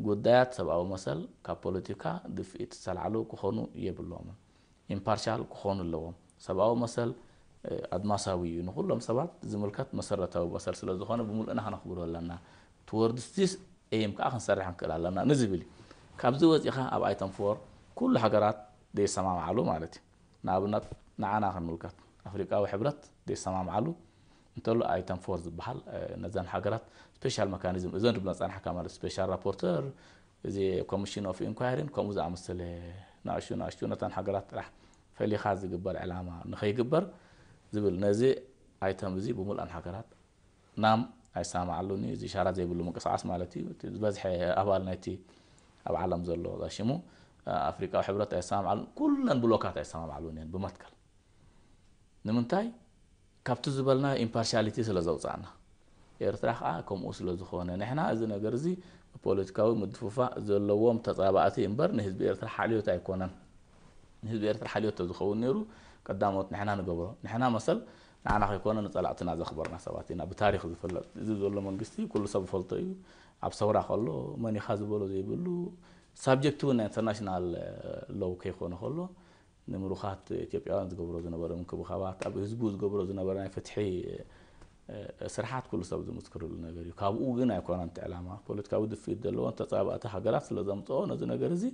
ጉዳያት ሰብኣዊ መሰል ካብ ፖለቲካ ድፍኢት ዝተላዕሉ ክኾኑ የብሎምን። ኢምፓርሻል ክኾኑ ኣለዎም። ሰብኣዊ መሰል ኣድማሳዊ እዩ፣ ንኩሎም ሰባት ዝምልከት መሰረታዊ መሰል ስለ ዝኾነ ብምልእና ከነኽብሮ ኣለና። ቱወርድስ ዚስ ኤም ከዓ ክንሰርሕ ክንክእል ኣለና ንዝብል እዩ። ካብዚ ወፂኻ ኣብ ኣይተም ፎር ኩሉ ሃገራት ዘይሰማምዓሉ ማለት እዩ። ንኣብነት ንዓና ክንምልከት ኣፍሪቃዊ ሕብረት ዘይሰማምዓሉ እንተሎ ኣይተም ፎር ዝበሃል ነዘን ሃገራት ስፔሻል መካኒዝም እዘን ድብሎ ፃንሕካ ማለት ስፔሻል ራፖርተር እዚ ኮሚሽን ኦፍ ኢንኳይሪን ከምኡ ዝኣመሰለ ንኣሽቱ ንኣሽቱ ነተን ሃገራት ጥራሕ ፈሊኻ ዝግበር ዕላማ ንኸይግበር ዝብል ነዚ ኣይተም እዚ ብምሉኣን ሃገራት ናም ኣይሰማማዓሉን እዩ። እዚ ሻራ ዘይብሉ ምንቅስቃስ ማለት እዩ። እቲ ዝበዝሐ ኣባል ናይቲ ኣብ ዓለም ዘሎ ሽሙ ኣፍሪቃዊ ሕብረት ኣይሰማማዓሉን። ኩለን ብሎካት ኣይሰማማዓሉን እየን ብመትከል። ንምንታይ? ካብቲ ዝበልና ኢምፓርሻሊቲ ስለ ዘውፃእና። ኤርትራ ከዓ ከምኡ ስለ ዝኾነ ንሕና እዚ ነገር እዚ ፖለቲካዊ ምድፍፋእ ዘለዎም ተፃባእቲ እምበር ንህዝቢ ኤርትራ ሓልዮት ኣይኮነን። ንህዝቢ ኤርትራ ሓልዮት ተዝኸውን ነይሩ ቀዳሞት ንሕና ንገብሮ። ንሕና መሰል ንዓና ከይኮነ ንፀላእትና ዘኽበርና ሰባት ኢና። ብታሪክ ዝፍለጥ እዚ ዘሎ መንግስቲ ኩሉ ሰብ ዝፈልጦ እዩ። ኣብ ሰውራ ከሎ መኒኻ ዝበሎ ዘይብሉ ሳብጀክት እውን ናይ ኢንተርናሽናል ሎው ከይኮነ ከሎ ንምሩኻት ኢትዮጵያውያን ዝገብሮ ዝነበረ ምንክብኻባት ኣብ ህዝቡ ዝገብሮ ዝነበረ ናይ ፍትሒ ስርሓት ኩሉ ሰብ ዝምስክርሉ ነገር እዩ። ካብኡ ግን ኣይኮነን እቲ ዕላማ። ፖለቲካዊ ድፍኢት ዘለዎን ተፃባእቲ ሃገራት ስለ ዘምፅኦ ነዚ ነገር እዚ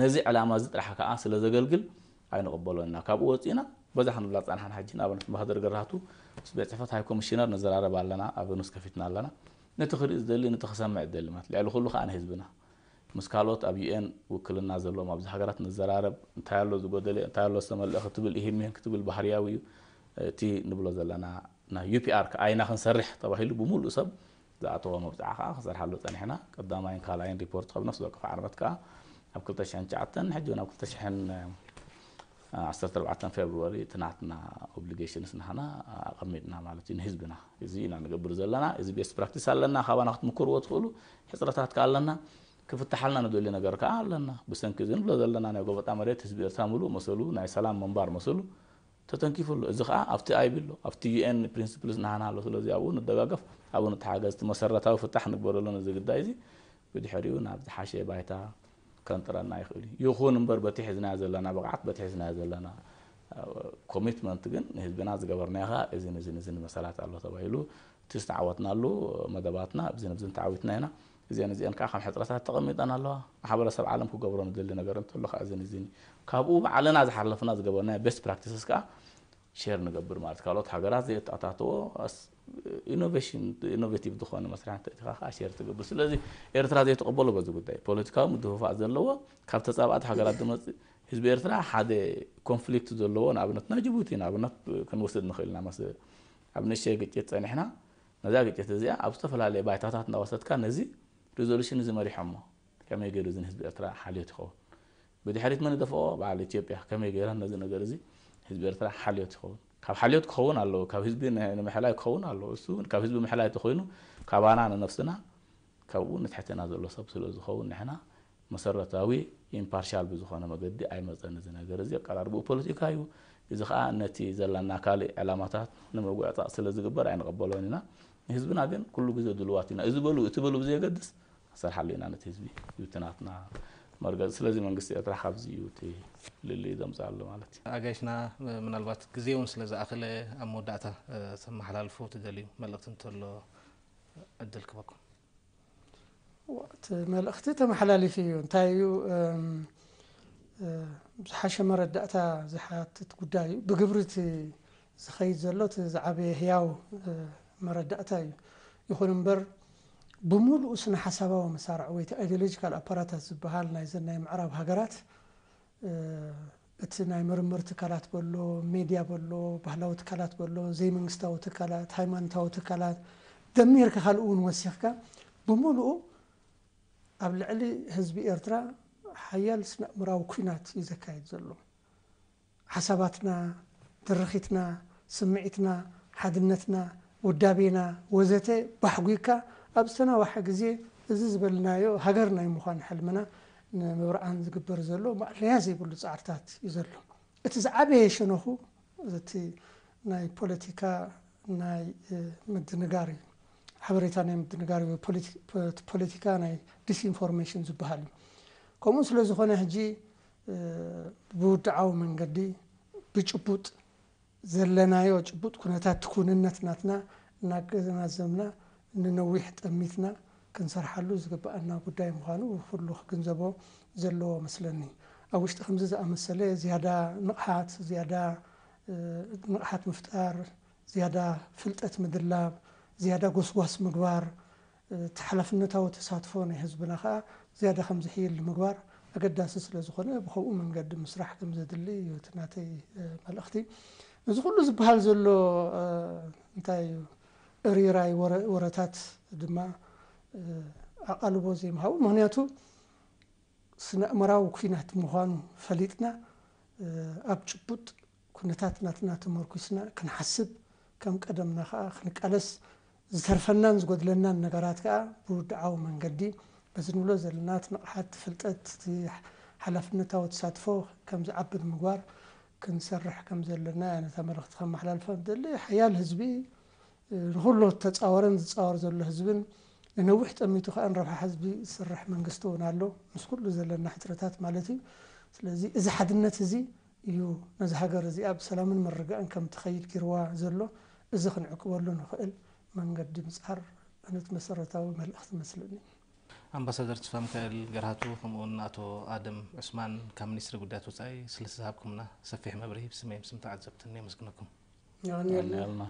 ነዚ ዕላማ እዚ ጥራሕ ከዓ ስለ ዘገልግል ኣይንቕበሎን ኢና። ካብኡ ወፂእና በዛ ክንብላ ዝፀናሕና ሕጂ ንኣብነት ኣምባሳደር ገራህቱ ምስ ቤት ፅሕፈት ሃይ ኮሚሽነር ንዘራረብ ኣለና፣ ኣብ ኑስ ከፊትና ኣለና። ነቲ ክርኢ ዝደሊ ነቲ ክሰምዕ ዝደሊ ማለት ልዕሊ ኩሉ ከዓ ንህዝብና ምስ ካልኦት ኣብ ዩኤን ውክልና ዘለዎም ኣብዚ ሃገራት ንዘራረብ። እንታይ ኣሎ ዝጎደለ፣ እንታይ ኣሎ ዝተመልአ ክትብል ኢሂን ሚሂን ክትብል ባህርያዊ እዩ። እቲ ንብሎ ዘለና ናይ ዩፒኣር ከኣ ኢና ክንሰርሕ ተባሂሉ ብምሉእ ሰብ ዝኣተዎ መብፅዓ ከዓ ክሰርሓሉ ፀኒሕና። ቀዳማይን ካልኣይን ሪፖርት ካብ ነፍሲ ወከፍ ዓርበት ከዓ ኣብ ክልተ ሽሕን ትሽዓተን ሕጂ እውን ኣብ ክልተ ሽሕን ዓሰርተ ኣርባዕተ ፌብሩዋሪ እቲ ናትና ኦብሊጌሽንስ ንሕና ኣቐሚጥና ማለት እዩ ንህዝብና። እዚ ኢና ንገብር ዘለና። እዚ ቤስት ፕራክቲስ ኣለና፣ ካባና ክትምክርዎ ትኽእሉ ሕፅረታት ከኣ ኣለና። ክፍትሓልና ንደልዮ ነገር ከኣ ኣለና። ብሰንኪ እዚ ንብሎ ዘለና ናይ ጎበጣ መሬት ህዝቢ ኤርትራ ምሉእ መሰሉ ናይ ሰላም ምንባር መሰሉ ተተንኪፉ ኣሎ። እዚ ከኣ ኣብቲ ኣይቢ ኣሎ፣ ኣብቲ ዩኤን ፕሪንስፕልስ ንሓና ኣሎ። ስለዚ ኣብኡ ንደጋገፍ፣ ኣብኡ ንተሓገዝ። እቲ መሰረታዊ ፍታሕ ንግበረሉ ነዚ ግዳይ እዚ። ብድሕሪኡ ናብ ዝሓሸ ባይታ ከንጥረና ይኽእል እዩ። ይኹን እምበር በቲ ሒዝናዮ ዘለና ብቕዓት፣ በቲ ሒዝናዮ ዘለና ኮሚትመንት ግን ንህዝብና ዝገበርናዮ ኸዓ እዝን እዝን እዝን መሰላት ኣሎ ተባሂሉ እቲ ዝተዓወትናሉ መደባትና ኣብዝን ኣብዝን ተዓዊትና ኢና። እዚአን እዚአን ከዓ ከም ሕፅረታት ተቐሚጠን ኣለዋ። ማሕበረሰብ ዓለም ክገብሮ ንደሊ ነገር እንተሎ ከዓ እዝን እዝን እዩ። ካብኡ ባዕልና ዝሓለፍና ዝገበርናዮ ቤስት ፕራክቲስስ ከዓ ሼር ንገብር ማለት ካልኦት ሃገራት ዘየተኣታተዎ ኢኖቬሽን ኢኖቬቲቭ ዝኾነ መስርሕ እንተእቲኻ ከዓ ሼር ትገብር። ስለዚ ኤርትራ ዘይተቐበሎ በዚ ጉዳይ ፖለቲካዊ ምድፍፋእ ዘለዎ ካብ ተፃባእቲ ሃገራት ዝመፅእ ህዝቢ ኤርትራ ሓደ ኮንፍሊክት ዘለዎ ንኣብነት ናይ ጅቡቲ ንኣብነት ክንወስድ ንኽእል ኢና። መስ ኣብ ንእሽተይ ግጭት ፀኒሕና ነዛ ግጭት እዚኣ ኣብ ዝተፈላለየ ባይታታት እናወሰድካ ነዚ ሪዞሉሽን እዚ መሪሖሞ ከመይ ገይሩ እዚ ንህዝቢ ኤርትራ ሓልዮት ይኸውን? ብድሕሪት መን ይደፍኦ? በዓል ኢትዮጵያ ከመይ ገይራ ነዚ ነገር እዚ ህዝቢ ኤርትራ ሓልዮት ይኸውን? ካብ ሓልዮት ክኸውን ኣለዎ፣ ካብ ህዝቢ ን- ንምሕላይ ክኸውን ኣለዎ። እሱ ካብ ህዝቢ ምሕላይ ተኮይኑ ካባና ንነፍስና ካብኡ ንትሕትና ዘሎ ሰብ ስለ ዝኸውን ንሕና መሰረታዊ ኢምፓርሻል ብዝኾነ መገዲ ኣይመፀን። እዚ ነገር እዚ ኣቀራርብኡ ፖለቲካ እዩ። እዚ ከዓ ነቲ ዘለና ካልእ ዕላማታት ንምጉዕፃፅ ስለ ዝግበር ኣይንቐበሎን ኢና። ንህዝብና ግን ኩሉ ግዜ ድልዋት ኢና። እዚ በሉ እቲ በሉ ብዘየገድስ ኣሰርሓሉ ኢና ነቲ ህዝቢ። እዩ እቲ ናትና መርገፂ። ስለዚ መንግስቲ ኤርትራ ካብዚ እዩ እቲ ልልይ ዘምፅኣሉ ማለት እዩ። ኣጋይሽና ምናልባት ግዜ እውን ስለ ዝኣኸለ ኣብ መወዳእታ ተመሓላልፎ ትደልዩ መልእኽቲ እንተሎ ዕድል ክበኩም። እቲ መልእኽቲ ተመሓላሊፉ እዩ። እንታይ እዩ ዝሓሸ መረዳእታ ዝሓትት ጉዳይ እዩ። ብግብሪ እቲ ዝኸይድ ዘሎ እቲ ዝዓበየ ህያው መረዳእታ እዩ። ይኹን እምበር ብምሉኡ ስነ ሓሳባዊ መሳርዕ ወይ እቲ ኣይዲዮሎጂካል ኣፓራታት ዝበሃል ናይዘን ናይ ምዕራብ ሃገራት እቲ ናይ ምርምር ትካላት በሎ፣ ሜድያ በሎ፣ ባህላዊ ትካላት በሎ፣ ዘይመንግስታዊ ትካላት፣ ሃይማኖታዊ ትካላት ደሚርካ ካልኡ እውን ወሲኽካ ብምሉኡ ኣብ ልዕሊ ህዝቢ ኤርትራ ሓያል ስነ ኣእምራዊ ኲናት እዩ ዘካየድ ዘሎ። ሓሳባትና፣ ድርኺትና፣ ስምዒትና ሓድነትና፣ ውዳቤና ወዘተ ባሕጒካ ኣብ ዝተናዋሐ ግዜ እዚ ዝበልናዮ ሃገር ናይ ምዃን ሕልምና ንምብርዓን ዝግበር ዘሎ ማእለያ ዘይብሉ ጻዕርታት እዩ ዘሎ። እቲ ዝዓበየ ሸነኹ እቲ ናይ ፖለቲካ ናይ ምድንጋር እዩ። ሓበሬታ ናይ ምድንጋር እዩ። ፖለቲካ ናይ ዲስኢንፎርሜሽን ዝበሃል እዩ። ከምኡ ስለ ዝኾነ ሕጂ ብውድዓዊ መንገዲ ብጭቡጥ ዘለናዮ ጭቡጥ ኩነታት ክውንነት ናትና እናገናዘብና ንነዊሕ ጠሚትና ክንሰርሓሉ ዝግበኣና ጉዳይ ምዃኑ ኩሉ ክግንዘቦ ዘለዎ መስለኒ። ኣብ ውሽጢ ከምዚ ዝኣመሰለ ዝያዳ ንቕሓት፣ ዝያዳ ንቕሓት ምፍጣር፣ ዝያዳ ፍልጠት ምድላብ፣ ዝያዳ ጎስጓስ ምግባር፣ እቲ ሓላፍነታዊ ተሳትፎ ናይ ህዝብና ከዓ ዝያዳ ከም ዝሕይል ንምግባር ኣገዳሲ ስለ ዝኾነ ብኸምኡ መንገዲ ምስራሕ ከም ዘድሊ እዩ እቲ ናተይ መልእኽቲ። እዚ ኩሉ ዝበሃል ዘሎ እንታይ እዩ እሪራይ ወረታት ድማ ኣቓልቦ ዘይምሃቡ። ምኽንያቱ ስነ ኣእምራዊ ኩናት ምዃኑ ፈሊጥና ኣብ ጭቡጥ ኩነታት ናትና ተመርኩስና ክንሓስብ፣ ከም ቀደምና ከዓ ክንቃለስ፣ ዝተርፈናን ዝጎድለናን ነገራት ከዓ ብውድዓዊ መንገዲ በዚ ንብሎ ዘለና እቲ ንቕሓት፣ ፍልጠት፣ እቲ ሓላፍነታዊ ተሳትፎ ከም ዝዓቢ ንምግባር ክንሰርሕ ከም ዘለና እያ ነታ መልእኽቲ ከመሓላልፋ ንደሊ። ሓያል ህዝቢ ንኹሉ ተጻወረን ዝጻወር ዘሎ ህዝብን ንነዊሕ ጠሚቱ ከኣ ንረብሓ ህዝቢ ዝሰርሕ መንግስቲ እውን ኣሎ፣ ምስ ኩሉ ዘለና ሕጽረታት ማለት እዩ። ስለዚ እዚ ሓድነት እዚ እዩ ነዚ ሃገር እዚኣ ብሰላምን ምርግጋእን ከም ትኸይድ ጊርዋ ዘሎ። እዚ ክንዕቅበሉ ንኽእል መንገዲ ምጽዓር ኣነት መሰረታዊ መልእኽቲ መስለኒ። ኣምባሳደር ተስፋሚካኤል ገርሃቱ ከምኡውን ኣቶ ኣደም ዑስማን ካብ ሚኒስትሪ ጉዳያት ወፃኢ ስለ ዝሃብኩምና ሰፊሕ መብርሂ ብስመይ ምስም ተዓዘብትን የመስግነኩም። የቐንየልና።